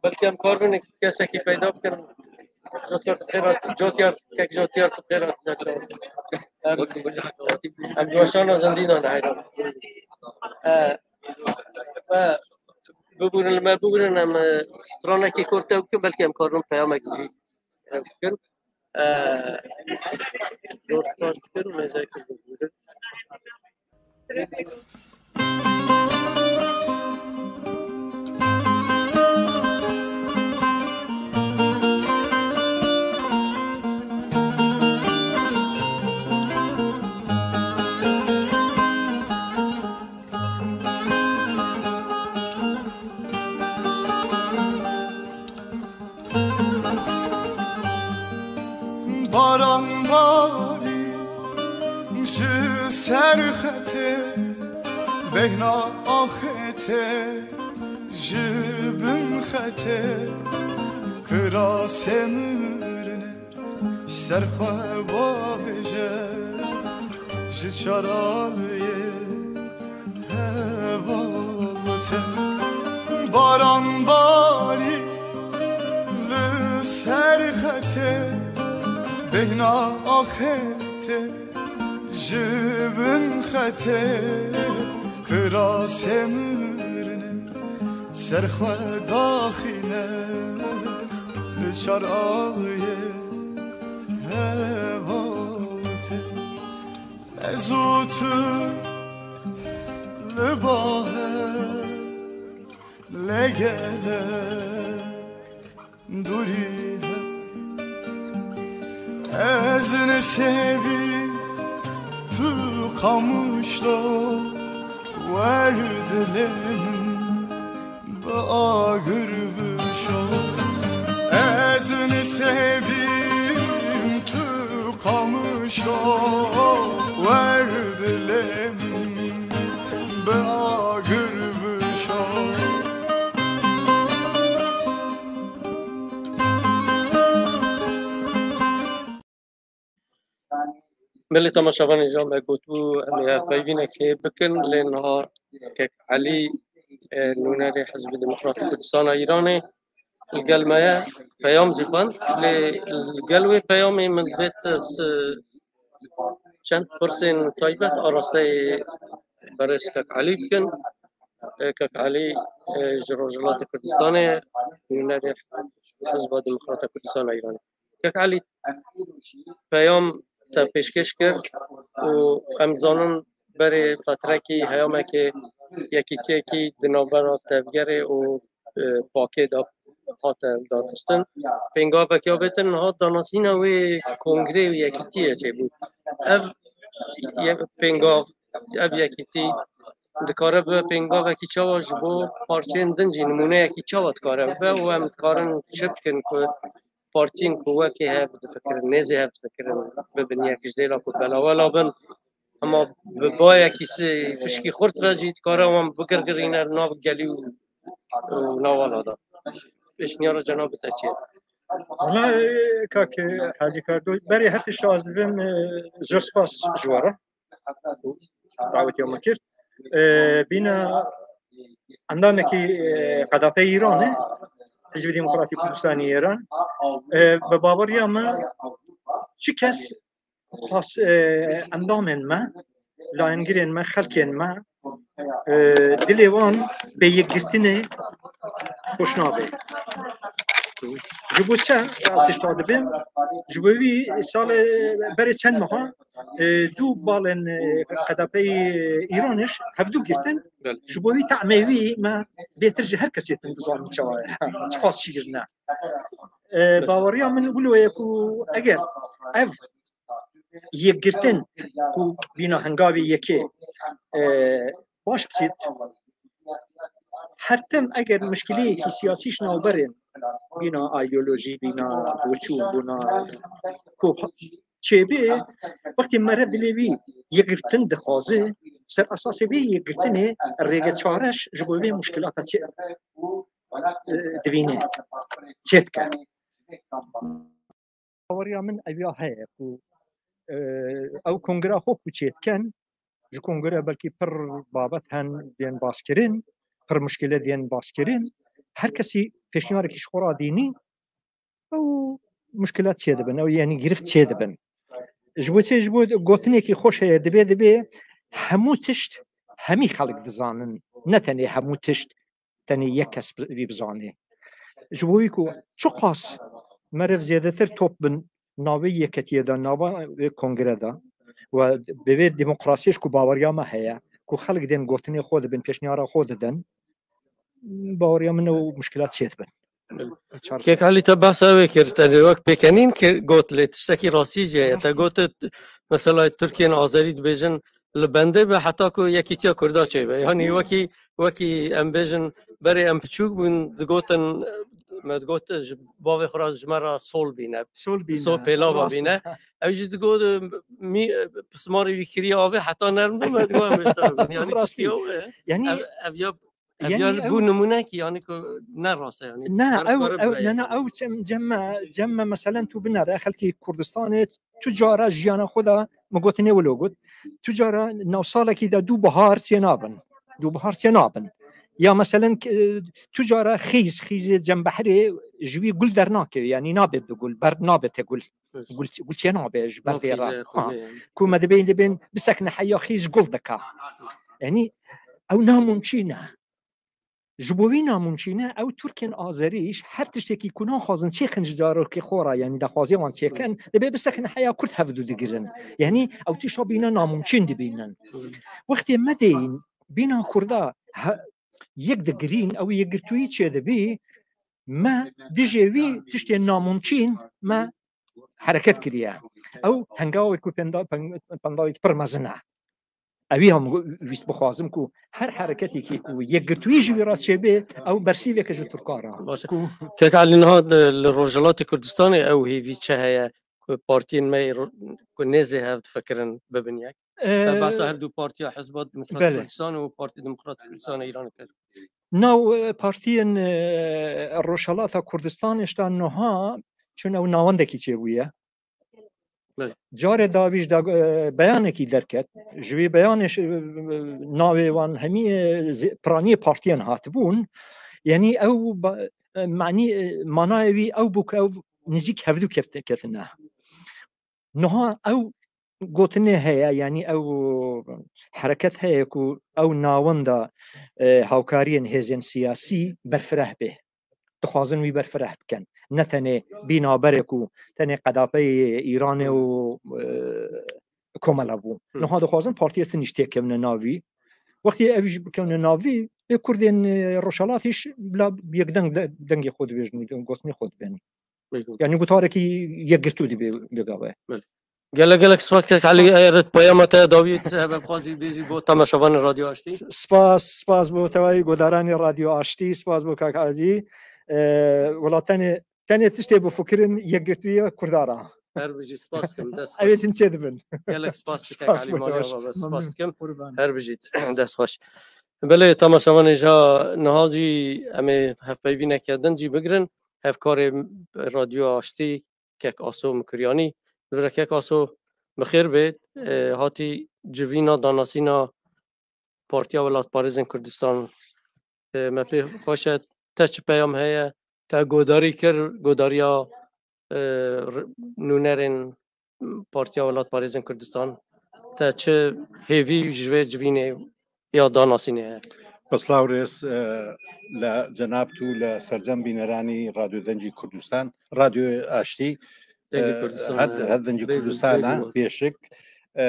belkî em kar bin kesekî peyda bikin. Jotiyar tu xêr hat, Jotiyar, kek Jotiyar tu xêr hat. Em, em di weşana zindî de ne heyran. E, e, bibûrin, li me bibûrin, em, e, stranekî kurt ew bikin, belkî em kar bin peyamek jî ew bikin. E, zor spas dikim, mêzekî bibûrin. Baran barî ji ser xetê, bêhna axetê ji bin xetê, kirasê mirinê ji ser xwe bavêje, ji çar aliyê hevaltin. Baran barî li ser xetê, bêhna axetê ji bin xetê, kirasê mirinê ser xwe daxîne, li çar aliyê hevaltin. Ez û tu li baher, lê gelek dûrî hev. Ez nisêbî tu qamişlo, wer dilê min bi agir bişo. Ez nisêbî tu qamişlo, wer dilê min bi agir bişo. Belê temaşevanên ji me gotibû, em ê hevpeyvînekê bikin, lê niha kek Elî, e, nûnerê Hizbê Demokratîk Kurdistana Îranê li gel me ye, peyam jî xwend, lê li gel wê peyamê min divêt ez, e, çend pirsên taybet arasteyê berêz kek Elî bikin. E, kek Elî, e, ji Rojhilatê Kurdistanê ye, nûnerê Hizba Demokrata Kurdistana Îranê. Kek Elî, peyam te pêşkêş kir û em zanin berê fetrekî heyamekê yekîtiyekî di navbera tevgerê û, e, pakê de hate darxistin. Pêngavek ya bêtin niha danasîna wê kongrê û yekîtiyê çêbû. Ev ye-, pêngav, ev yekîtî dikare bibe pêngavekî çawa ji bo parçeyên din jî nimûneyekî çawa dikare bibe û em dikarin çi bikin ku partiyên ku wekî hev difikirin, nêzî hev difikirin, bibin yek ji dêla ku belawela bin. Hema bi bayekî si pişkî xurt ve jî dikare wan bigirgirîne nav gelî û, û newala de. Pêşniyara cenabê te çi ye? Wala, e, kak, e, Hacî Kardo, berê her tişt ez dibêm, e, zor spas ji we re. Dawetiya me kir. E, bîna endamekî, e, qedapeyê Îranê, Hizbê Demokratîk Kurdistanê Îran. E, bi baweriya me çi kes xas, e, endamên me, layengirên me, xelkên me, e, dilê wan bê yekgirtinê xweş nabe. Ji bo çi ev tişta dibêm? Ji bo vî salê berê çend meha, e, du balên, e, qedapeyê Îranê ji hevdu girtin. Belê. Ji bo vî tahmê wî me bêtir ji her kesê din dizanin çawa ye. Çiqas şîrîn e. E, baweriya min wilo ye ku eger ev yekgirtin ku bîna hengavê yekê, e, baş biçît, her tim eger mişkileyekî siyasî ji navberên bîna îdeolojî, bîna birçûbûna ku çêbê, wextê mere dilê wî yekgirtin dixwaze, ser esasê vê yekgirtinê rêge çare ji bo vê muşkilata çê, e, divîne, çêdike. Baweriya min eviya heye ku, e, ew kongra xwe ku çêdikin, Ji kongre belkî pir babet hen bên baskirin, pir muşkile dên baskirin. Her kesî pêşniyarek ji xwe re dînî, ew muşkilat çêdibin, ew, yanî, girift çêdibin. Ji bo çi? Ji bo gotinekî xweş heye, dibê, dibê hemû tişt hemî xelk dizanin. Ne tenê hemû tişt tenê yek kes bi-, vî bizanê. Ji bo wî ku çiqas meriv zêdetir top bin navê yeketiyê de, nava vê kongre de, we bi vê demokrasiyê ji ku baweriya me heye, ku xelk dên gotinê xwe dibin, pêşniyara xwe didin, baweriya min ew muşkilat çêdibin. Çar Kek Elî, te behsa wê kir, tenê wek pêkenîn kir, got, lê tiştekî rastî jî heye. Te Rastî. Got, mesela, Tirkiyên Azerî dibêjin, li bendê be heta ku yekîtiya Kurda çêbe. Yanî wekî, wekî em bêjin, berê em piçûk bûn, digotin, me digot, ji bavê xwe re ji me re sol bîne. Sol bîne. Sol pêlava Rast. Bîne. Ew jî digot, mî, pismarê wî kiriye avê heta nerm bû, me digot, em bêjin. Yanî Rastî. Tiştî ew e. Yanî Ev, ev ya, ev Yanî ya ew bû nimûnekî, yanî ku ne rast e, yanî Ne, ev ew, kare ew, bire ne, ne, yanî. Ew çem-, cem me, cem me, meselen, tu binere, xelkê Kurdistanê tu cara jiyana xwe de, min gotinê wilo got, tu cara newsalekî de du bihar çê nabin. Du bihar çê nabin. Ya, meselen, k-, tu cara xîz, xîzê cembehrê ji wî gul dernakeve, yanî nabe bi gul, ber nabe te gul. Gul, gul çê nabe ji ber vê re. Nafîze, Ha. Qulê. Ku me dibên, dibên bisekine heya xîz gul dika. Yanî ew namumkîn e. Ji bo wî namumkîn e, ew Tirkên Azerî ji her tiştekî ku naxwazin çêkin ji zarokê xwe re, yanî daxwazê wan çêkin, dibê bisekine heya Kurd hevdu digirin. Yanî ew tişta bîne namumkîn dibînin. Wextê me deyîn bîna Kurda he-, yek digirîn, ew yekgirtûyî çêdibî, me dijê wî tiştê namumkîn me hereket kiriye. Ew hengawê ku penda-, pen-, pendawê pir mezin e. Ewî hem wîst bixwazim ku her hereketekî ku yekgirtûyî ji wî re çêbê, ew bersîveke ji Tirka re. Baş e. Ku Kek Elî, niha li, li Rojhilatê Kurdistanê ew hêvî çi heye ku partiyên me ro-, ku nêzê hev difikirin bibin yek? Te Ee, behsa her du partiya Hizba Demokrat Belê. Kurdistan û Partiya Demokrat Kurdistan Îran kir. Nav, e, partiyên, e, Rojhelata Kurdistanê ji ta niha çûn ew navendekî çêbûye. Belê. Carê dawî jî da, e, beyanekî derket. Ji wî beyanê, e, navê wan hemî, e, zê-, piraniyê partiyan hatibûn. Yanî ew ba-, e, manî, e, manayê wî ew bû ku ew nizîk hevdû kevt-, ketine. Niha ew gotinê heye, yanî ew hereket heye ku ew navenda, e, hawkariyên hêzên siyasî berfireh bê. Dixwazin wî berfireh bikin. Ne tenê bîna berê ku tenê qedapeyê Îranê û, e, komela bû. Hı. Niha dixwazin partiyê din jî têkevine navî. Wextê ew jî bikevine navî, ê Kurdên, e, Rojhelatî jî bila yekdeng de-, dengê xwe dibêjin û gotinê xwe dibên. Belê. Yanî gotarekî yekgirtû dibe, bêgava ye. Belê. Gelek gelek spas, Kek Elî, Spas. Eger peyama te dawî hebe bixwazî bêjî bo temaşevanê Radyo Aştî. Spas, spas bo tevayî godaranê Radyo Aştî, spas bo Kak Elî. Ee, wela tenê, tenê tiştê bifikirin yekgirtûyê Kurda re. Her bijî, spas dikim, dest Ev ê xweş. Din çêdibin. Gelek spas, Kek Spas Elî bo, Maliya baş. Baba, spas Memnun. Dikim. Qurban. Her bijît, dest xweş. Belê, temaşevanê ja niha jî em ê hevpeyvîneke din jî bigirin. Hevkarê Radyo Aştî, Kek Aso Mukiryanî. Li vir Kek Aso, bi xêr bê. E, hatî civîna danasîna Partiya Welatparêzên Kurdistan. E, me pê xweş e, te çi peyam heye? Te godarî kir, godariya, e, r-, nûnerên Partiya Welatparêzên Kurdistan. Te çi hêvî ji vê civînê ya danasînê heye? Bi silav rêz, e, li cenab tu, li sercem bîneranî Radyo Dengî Kurdistan, Radyo Aştî, Dengê e, Kurdistan, her, e, her Dengî bêgû, Kurdistan e, bêgû. Pêşik, e,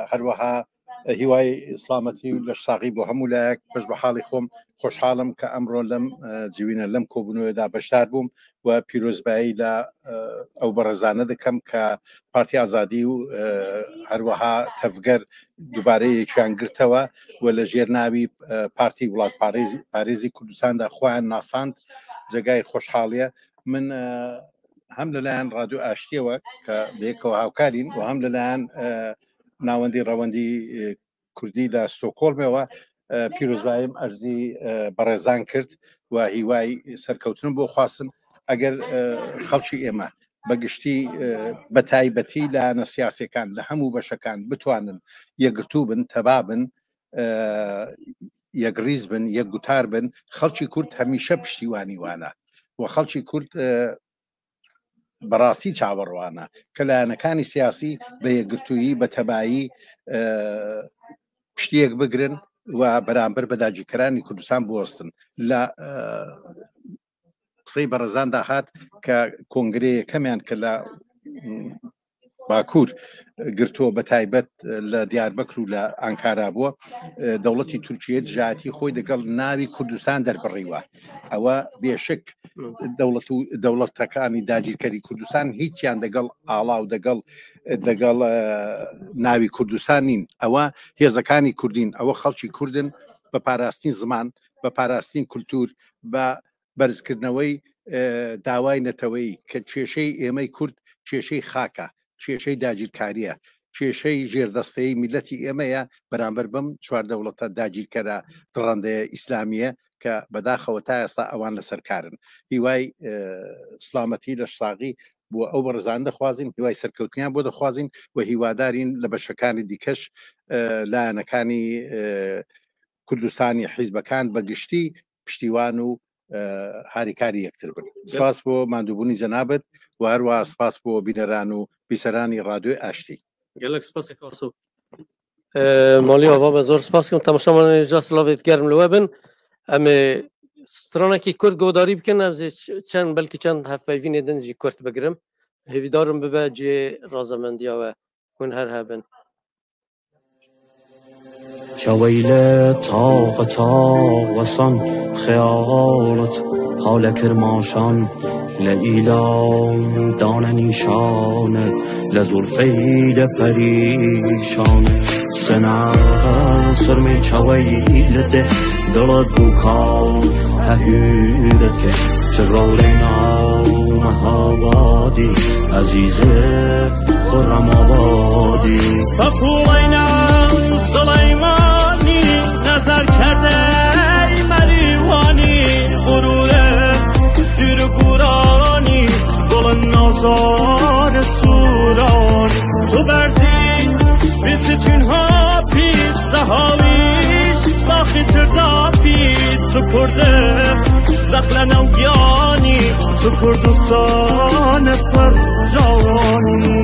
her wiha, e, hîwayê silametî û leşsaxî bo hemû layek, beş bi halê xwe im, xweşhal im ke emro lem, e, civîne lem kobûnoyê de beşdar bûm. We pîrozbayî li, e, ew berêzane dikim ke Partiya Azadî û, e, her wiha tevger dubare yekîyan girtewe û li jêr navî, e, Partî Welatparêzî, Parêzî Kurdistan de xwe nasand, cegayê xweşhaliye. Min, e, hem li layan Radyo Aştiyê we ke bi yek hawkarîn û hem li layan, e, Navendî Rewendî, e, Kurdî li Stockholmê we, e, pîrozbayî erzî, e, berêzan kir û hîwayî serkewtin bo xwestin. Eger, e, xelkî ême بە گشتی، ئە، بە تایبەتی لایەنە سیاسیەکان لە هەموو بەشەکان بتوانن یەکگرتوو بن، تەبا بن، ئە، یەکڕیز بن، یەکگوتار بن. خەڵکی کورد هەمیشە پشتیوانی وانە و خەڵکی کورد، ئە، بەڕاستی چاوەڕوانە کە لایەنەکانی سیاسی بە یەکگرتوویی، بە تەبایی، ئە، پشتیەک بگرن و بەرامبەر بە داگیرکەرانی کوردستان بوەستن. لە، ئە، قسەی بەڕێزاندا هات کە کۆنگرەی یەکەمیان کە لە باکوور گرتووە، بە تایبەت لە دیاربەکر و لە ئانکارا بووە، دەوڵەتی تورکیە دژایەتی خۆی دەگەڵ ناوی کوردستان دەربڕیوە. ئەوە بێشک دەوڵەت و دەوڵەتەکانی داگیرکەری کوردستان هیچیان دەگەڵ ئاڵا و دەگەڵ، دەگەڵ، ئە، ناوی کوردستان نین. ئەوە هێزەکانی کوردین، ئەوە خەڵکی کوردن، بە پاراستنی زمان، بە پاراستنی کولتور، بە بەرزکردنەوەی، ئە، داوای نەتەوەیی کە کێشەی ئێمەی کورد کێشەی خاکە، کێشەی داگیرکاریە، کێشەی ژێردەستەیی میلەتی ئێمەیە بەرامبەر بەم چوار دەوڵەتە داگیرکەرە دڕەندەیە ئیسلامیە کە بەداخەوە تا ئێستا ئەوان لەسەر کارن. هیوای، ئە، سلامەتی لە ساغی بۆ ئەو بەڕێزان دەخوازین، هیوای سەرکەوتنیان بۆ دەخوازین و هیوادارین لە بەشەکانی دیکەش، ئە، لایەنەکانی، ئە، کوردستانی حیزبەکان بە گشتی پشتیوان و، ئە، هاریکاری یەکتر بن. سپاس بۆ ماندووبوونی جەنابەت و هەروەها سپاس بۆ بینەران و بیسەرانی ڕادیۆی ئاشتی. Gelek spasê Kaso. Ee, Malî Ava, me zor spas dikim. Temaşevanên hêja, silavêt germ li we bin. Em ê stranekî kurt godarî bikin, ez ê ç-, çend, belkî çend hevpeyvînê din jî kurt bigirim. Hêvîdarim bibe cihê razemendiya we. Hûn her hebin. Çaweyle taxe taxe san xeyalat hale kirmaşan le îlam dane nîşane le zulfeyle perîşan. Sena sirmê çaweyle de dilat bûkan hehûret ke. Çi rewreyna mehawadî ezîze Xurram Abadî. Pepûleyna Sileymanî, nezar kerdey Merîwanî, xurûre dûr û gûranî, gulin nazar sûran. Tu berzî, bîsî çûn hapî, zehawîş, baxî tirdapî, tu kurde, zeqle newgiyanî, tu Kurdistan pir cawanî.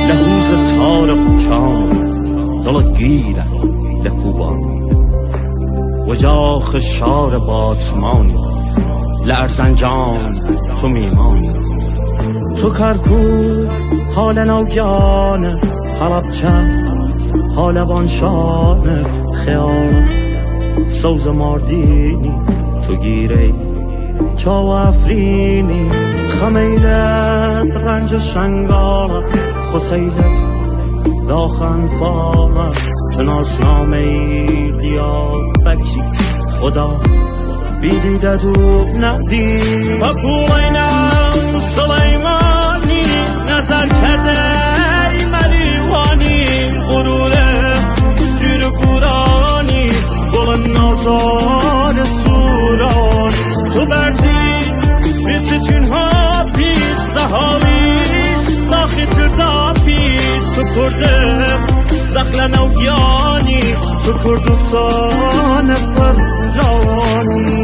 Lehûze tare û çan, dilat gîre le Koban. Wecaxe şare Batmanî, le Erzencan tu mîmanî. Tu Kerkûk hale navgiyane, Helebçe hale banşane, xeyal sewze Mardînî tu gîrey. Çawa Efrînî, xemeylet, renc Şengala, Xuseylet, daxan fala, tu nasnamey Diyarbekirî, Xuda bîdî de dû nedî. Pepûleyna Sileymanî, nezar kerdey Merîwanî, xurûre dûr û gûranî, gulin nazar sûran. Tu berzî, bîsî çûn hapî, zehawîş, daxî tirdapî, tu kurde, zeqle newgiyanî, tu Kurdistan pir cawanî.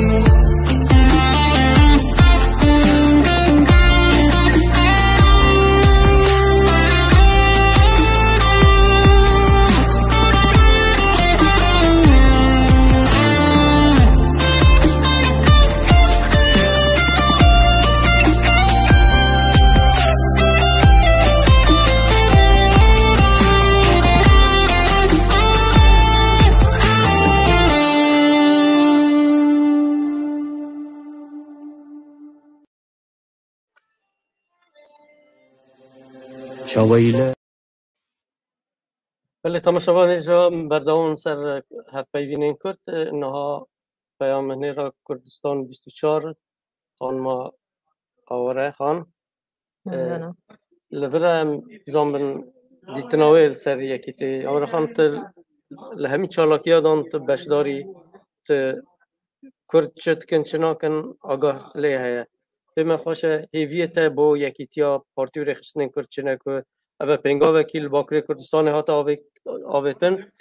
Çaweyle. Belê, temaşevanê ja berdewam ser hevpeyvînên Kurd, niha peyamnêra Kurdistan bîst û çar, xanima Aware Xan. Mimnûn. Li vir em bizan bin dîtina wê li ser yekîtî. Aware Xan, tu li hemî çalakiya dan tu beşdarî, tu Kurd çi dikin, çi nakin, agah lê heye. Pê me xweş e, hêviyê te bo yekîtiya partî û rêxistinên Kurd çi ne ku ev e pêngavekî li Bakurê Kurdistanê hate avê-, avêtin,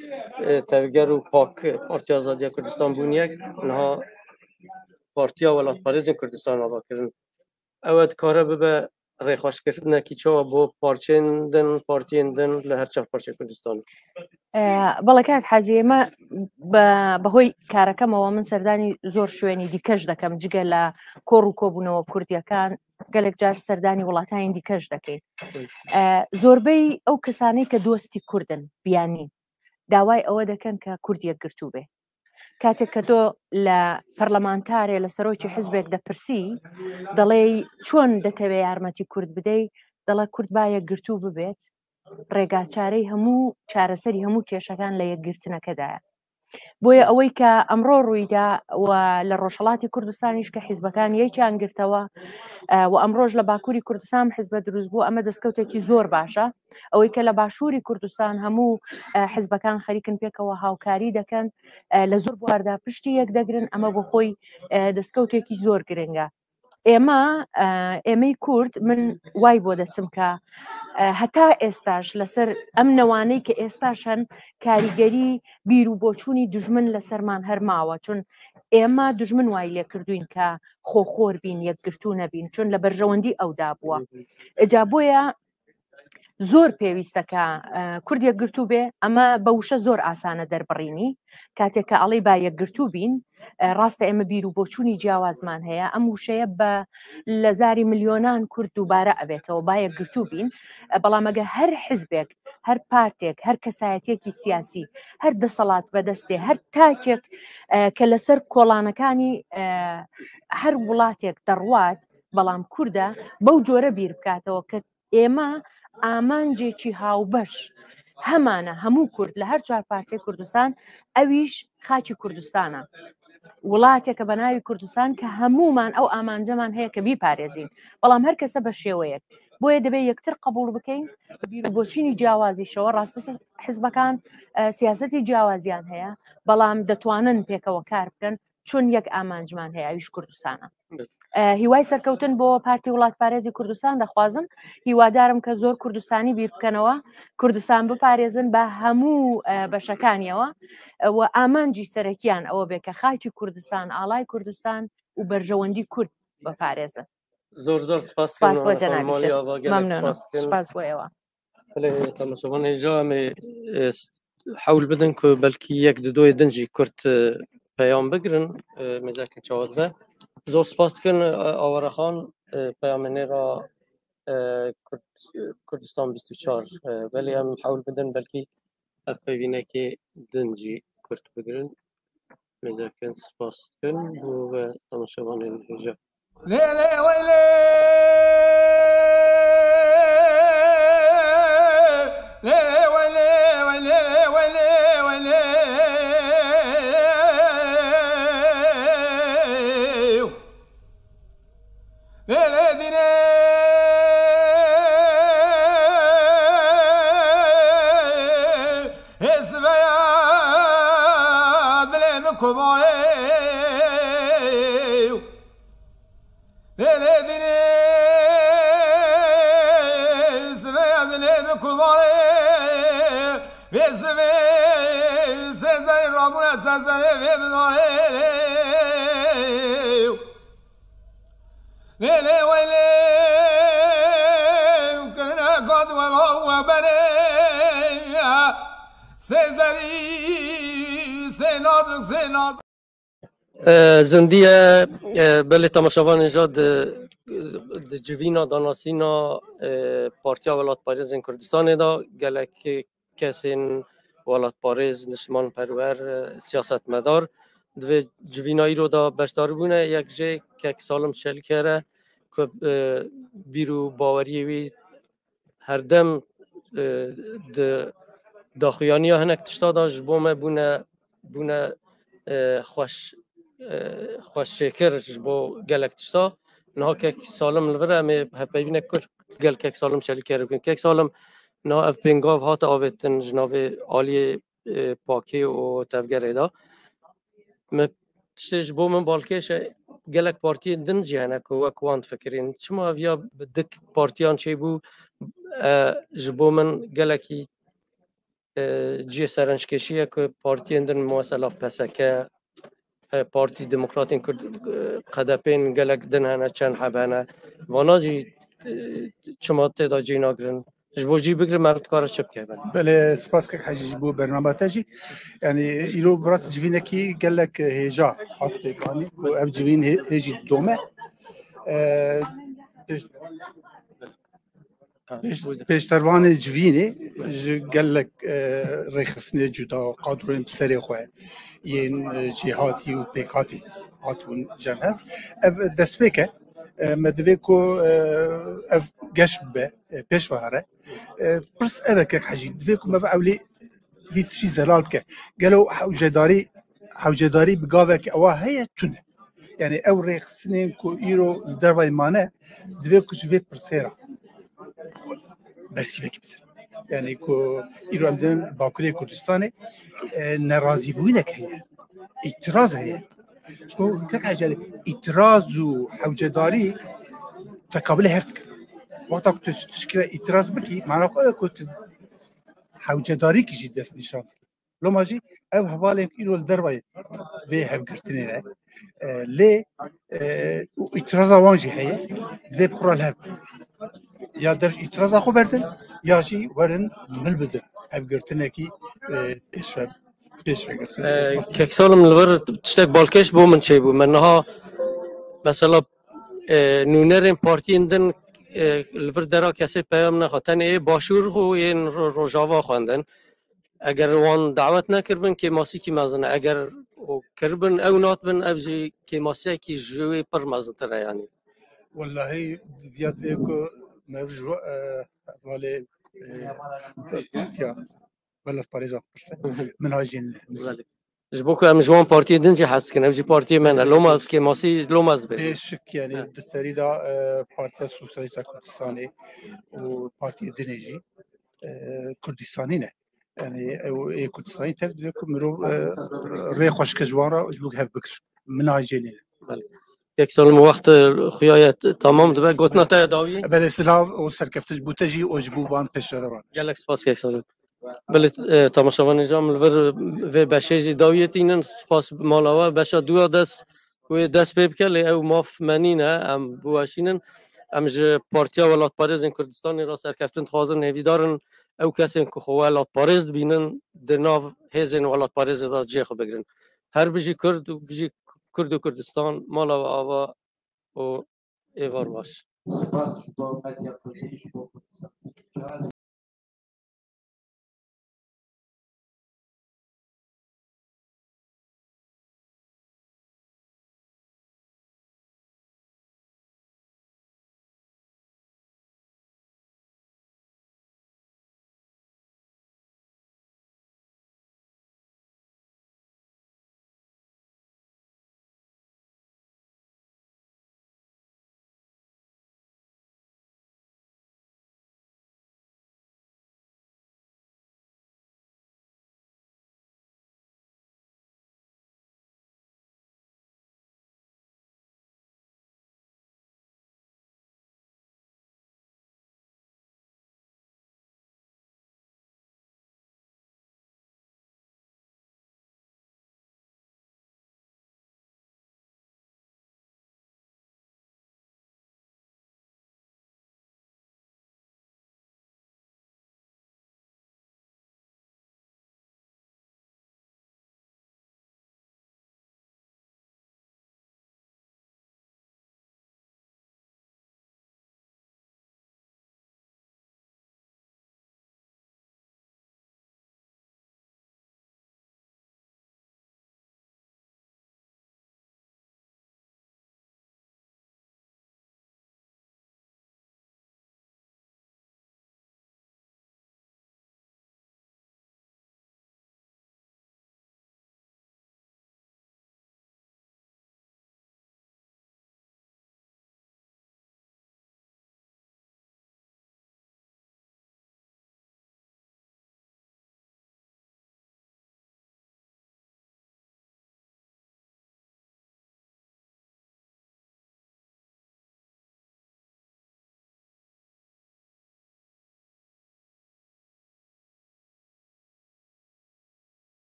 e, Tevger û PAK, Partiya Azadiya Kurdistan bûn yek, niha Partiya Welatparêzên Kurdistan ava kirin. Ew e dikare bibe rêxweşkirinekî çawa bo parçeyên din, partiyên din li her çar parçeyê Kurdistanê. بەڵێ کاک حاجی، ئێمە بە بەهۆی کارەکەمەوە من سەردانی زۆر شوێنی دیکەش دەکەم، جگە لە کۆڕ و کۆبوونەوە کوردیەکان، گەلێک جار سەردانی وڵاتانی دیکەش دەکەین. زۆربەی ئەو کەسانەی کە دۆستی کوردن بیانی داوای ئەوە دەکەن کە کورد یەکگرتوو بێ. کاتێک کە تۆ لە پەرلەمانتارێ، لە سەرۆکی حزبێک دەپرسی، دەڵێی چۆن دەتەوێ یارمەتی کورد بدەی؟ دەڵێ کورد با یەکگرتوو ببێت، ڕێگاچارەی هەموو، چارەسەری هەموو کێشەکان لە یەکگرتنەکەدایە. بۆیە ئەوەی کە ئەمڕۆ ڕوویدا و لە ڕۆژهەڵاتی کوردستانیش کە حیزبەکان یەکیان گرتەوە، و ئەمڕۆژ لە باکووری کوردستان حیزبە دروست بوو، ئەمە دەستکەوتێکی زۆر باشە. ئەوەی کە لە باشووری کوردستان هەموو حیزبەکان خەریکن پێکەوە هاوکاری دەکەن، لە زۆر بواردا پشتی یەک دەگرن، ئەمە بۆ خۆی دەستکەوتێکی زۆر گرنگە. ئێمە، ئێمەی کورد، من وای بۆ دەچم کە هەتا ئێستاش لەسەر ئەم نەوانەی کە ئێستاش هەن، کاریگەری بیر و بۆچوونی دوژمن لەسەرمان هەر ماوە، چون ئێمە دوژمن وای لێ کردوین کە خۆخۆر بین، یەکگرتوو نەبین، چون لە بەرژەوەندی ئەودا بووە. ئەجا بۆیە زۆر پێویستە کە کورد یەکگرتوو بێ. ئەمە بە وشە زۆر ئاسانە دەربڕینی، کاتێک کە ئەڵێی با یەکگرتوو بین، ڕاستە ئێمە بیر و بۆچوونی جیاوازمان هەیە، ئەم وشەیە بە لە زاری ملیۆنان کورد دووبارە ئەبێتەوە، با یەکگرتوو بین. بەڵام ئەگە هەر حزبێک، هەر پارتێک، هەر کەسایەتیەکی سیاسی، هەر دەسەڵات بەدەستێ، هەر تاکێک کە لەسەر کۆڵانەکانی هەر وڵاتێک دەڕوات، بەڵام کوردە، بەو جۆرە بیر بکاتەوە کە ئێمە ئامانجێکی هاوبەش هەمانە، هەموو کورد لە هەر چوار پارچەی کوردستان، ئەویش خاکی کوردستانە. وڵاتێکە بە ناوی کوردستان کە هەمومان ئەو ئامانجەمان هەیە کە بیپارێزین، بەڵام هەر کەسە بە شێوەیەک. بۆیە دەبێت یەکتر قبول بکەین، بە بیر و بۆچوونی جیاوازیشەوە. ڕاستە حزبەکان سیاسەتی جیاوازیان هەیە، بەڵام دەتوانن پێکەوە کار بکەن، چون یەک ئامانجمان هەیە، ئەویش کوردستانە. هیوای سەرکەوتن بۆ پارتی وڵاتپارێزی کوردستان دەخوازم. هیوادارم کە زۆر کوردستانی بیر بکەنەوە، کوردستان بپارێزن، بە هەموو بەشەکانیەوە، و ئامانجی سەرەکیان ئەوە بێ کە خاکی کوردستان، ئاڵای کوردستان و بەرژەوەندی کورد بپارێزن. زۆر زۆر سپاس سپاس بۆ جەنابی شێخ. مەمنونم. سپاس بۆ ئێوە. Belê, temaşevanê ja em ê, e, s-, hewl bidin ku belkî yek di doyê din jî Kurd, e, peyam bigirin, e, mêzekin çawa dibe. Zor spas dikin, e, Aware Xan, e, peyamê nêra, e, Kurd-, Kurdistan bîst û çar, e, belê em hewl bidin belkî hevpeyvînekê din jî Kurd bigirin. Mêzekin spas dikin bo ve temaşevanên hêja. Lê lê wey lê. Lê lê wey lê, wey lê, wey lê, wey lê. Lê lê dînê. Hê siveya dilê min komayê. Lê lê dînê siveya dilê min kurbanê. Vê sivê sêzerî rabûne sezerê vê bidanê lê. Lê lê wey lê kirine gaz wela we belê. Sêzerî sê nazik sê nazik. E, zindiye, e, belê temaşevanê ja di, di civîna danasîna, e, Partiya Welatparêzên Kurdistanê de gelek kesên welatparêz, niştimanperwer, e, siyasetmedar di vê civîna îro de beşdar bûne. Yek jê kek Salim Çelîker e ku, e, bîr û baweriyê wî herdem, e, di daxuyaniya hinek tişta da ji bo me bûne, bûne, e, xweş, e, xweşçêkir ji bo gelek tişta. Niha kek Salim li vir e, em ê hevpeyvînek kur gel kek Salim Çelîkerê bikin. Kek Salim, niha ev pêngav hate avêtin ji navê aliyê, e, pakê û tevgerê de. Me tiştê ji bo min balkêş e, gelek partiyên din jî hene ku wek wan difikirîn. Çima ev ya bi dik partiyan çêbû, e, ji bo min gelekî, e, cihê serenckêşî ye ku partiyên din mesela P S K, e, Partî Demokratên Kurd, e, K D P'ên gelek din hene, çend heb hene. Vana jî, e, çima tê de cî nagirin? Ji bo cî bigre meriv dikare çi bike? Belê, spas kek Hecî ji bo bernama te jî. Yani îro bi rast civînekî gelek hêja hat pêkanî ku ev civîn hê-, hê jî didome. E, pêş-, pêş-, pêştervanê civînê ji gelek, e, rêxistinê cuda, kadroyên bi serê xwe yên, e, jêhatî û pêkhatî hatibûn cem hev. Ev destpêk e. E, me divê ku, e, ev geş bibe, e, pêş ve here. E, pirs ev e kek Hecî. Divê ku me ve ewlî vî tişî zelal bike. Gelo hewcedarî, hewcedarî bi gavek ewa heye tune. Yani ew rêxistinên ku îro li dervayê mane, divê ku ji vê pirsê re bersîvekî bidin. Yani ku îro em dibin Bakurê Kurdistanê, e, nerazîbûyînek heye, îtiraz heye. Ku kek Hecî, îtiraz û hewcedarî teqabilê hev dikin. Wexta ku tu tişkî re îtiraz bikî, mana xwe ew e ku tu hewcedarîkî jî dest nîşan dikî. Loma jî ev hevalên îro li dervayê vê hevgirtinê ne. E, lê, e, û îtiraza wan jî heye. Divê bi xwe re li hev bin. Ya dev ji îtiraza xwe berdin, ya jî werin mil bidin. Hevgirtinekî, e, pêşve, pêşvegirtin. E, Kek Salim, li vir tiştek balkêş bo min çêbû. Me niha mesela, e, nûnerên partiyên din, e, li vir dera kesê peyam nexa. Tenê ê Başûr û yên Ro-, Rojava xwendin. Eger wan dawet nekiribin, kêmasîkî mezin e. Eger o kiribin, ew natibin, ev jî kêmasiyekî ji wê pir mezintir e, yanî. Wellahî, viya divê ku me ji, e, hevalê, e, partiya welatparêza bipirse. Min ha jî ne. Belê. Ji bo ku em ji wan partiyên din jî hez dikin, ev jî partiyê me ne. Loma kêmasî, loma ez dibêjim. Bê şik, yanî, he, di serî de, e, Partiya Sosyalîst a Kurdistanê û partiyê dinê jî, e, Kurdistanî ne. Yani ew ê Kurdistanî tev divê ku mirov, e, rê xweşke ji wan re ji bo hev bikir. Min a jê lê. Belê. Kek Salim, wext, e, xuya ye, t-, tamam dibe. Gotina te ya dawî? Belê, silav û serkeftin ji bo te jî û ji bo van pêşvederan. Gelek spas, Kek Salim. Belê, e, temaşevanê jî em li vir vê beşê jî dawiyê tînin. Spas mala we. Beşa dûya dest wê dest pê bike, lê ew maf me nîne, em biweşînin. Em ji Partiya Welatparêzên Kurdistanê re serkeftin dixwazin, hêvîdar in ew kesên ku xwe welatparêz dibînin, di nav hêzên welatparêzê de cihê xwe bigirin. Her bijî Kurd û bijî Kurd û Kurdistan, mala we ava û êvar baş. Spas ji bo Medya Kurdî, ji bo Kurdistan.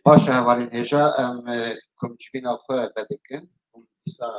Baş e, hevalên hêja, em, e, komcivîna xwe vedikin û dîsa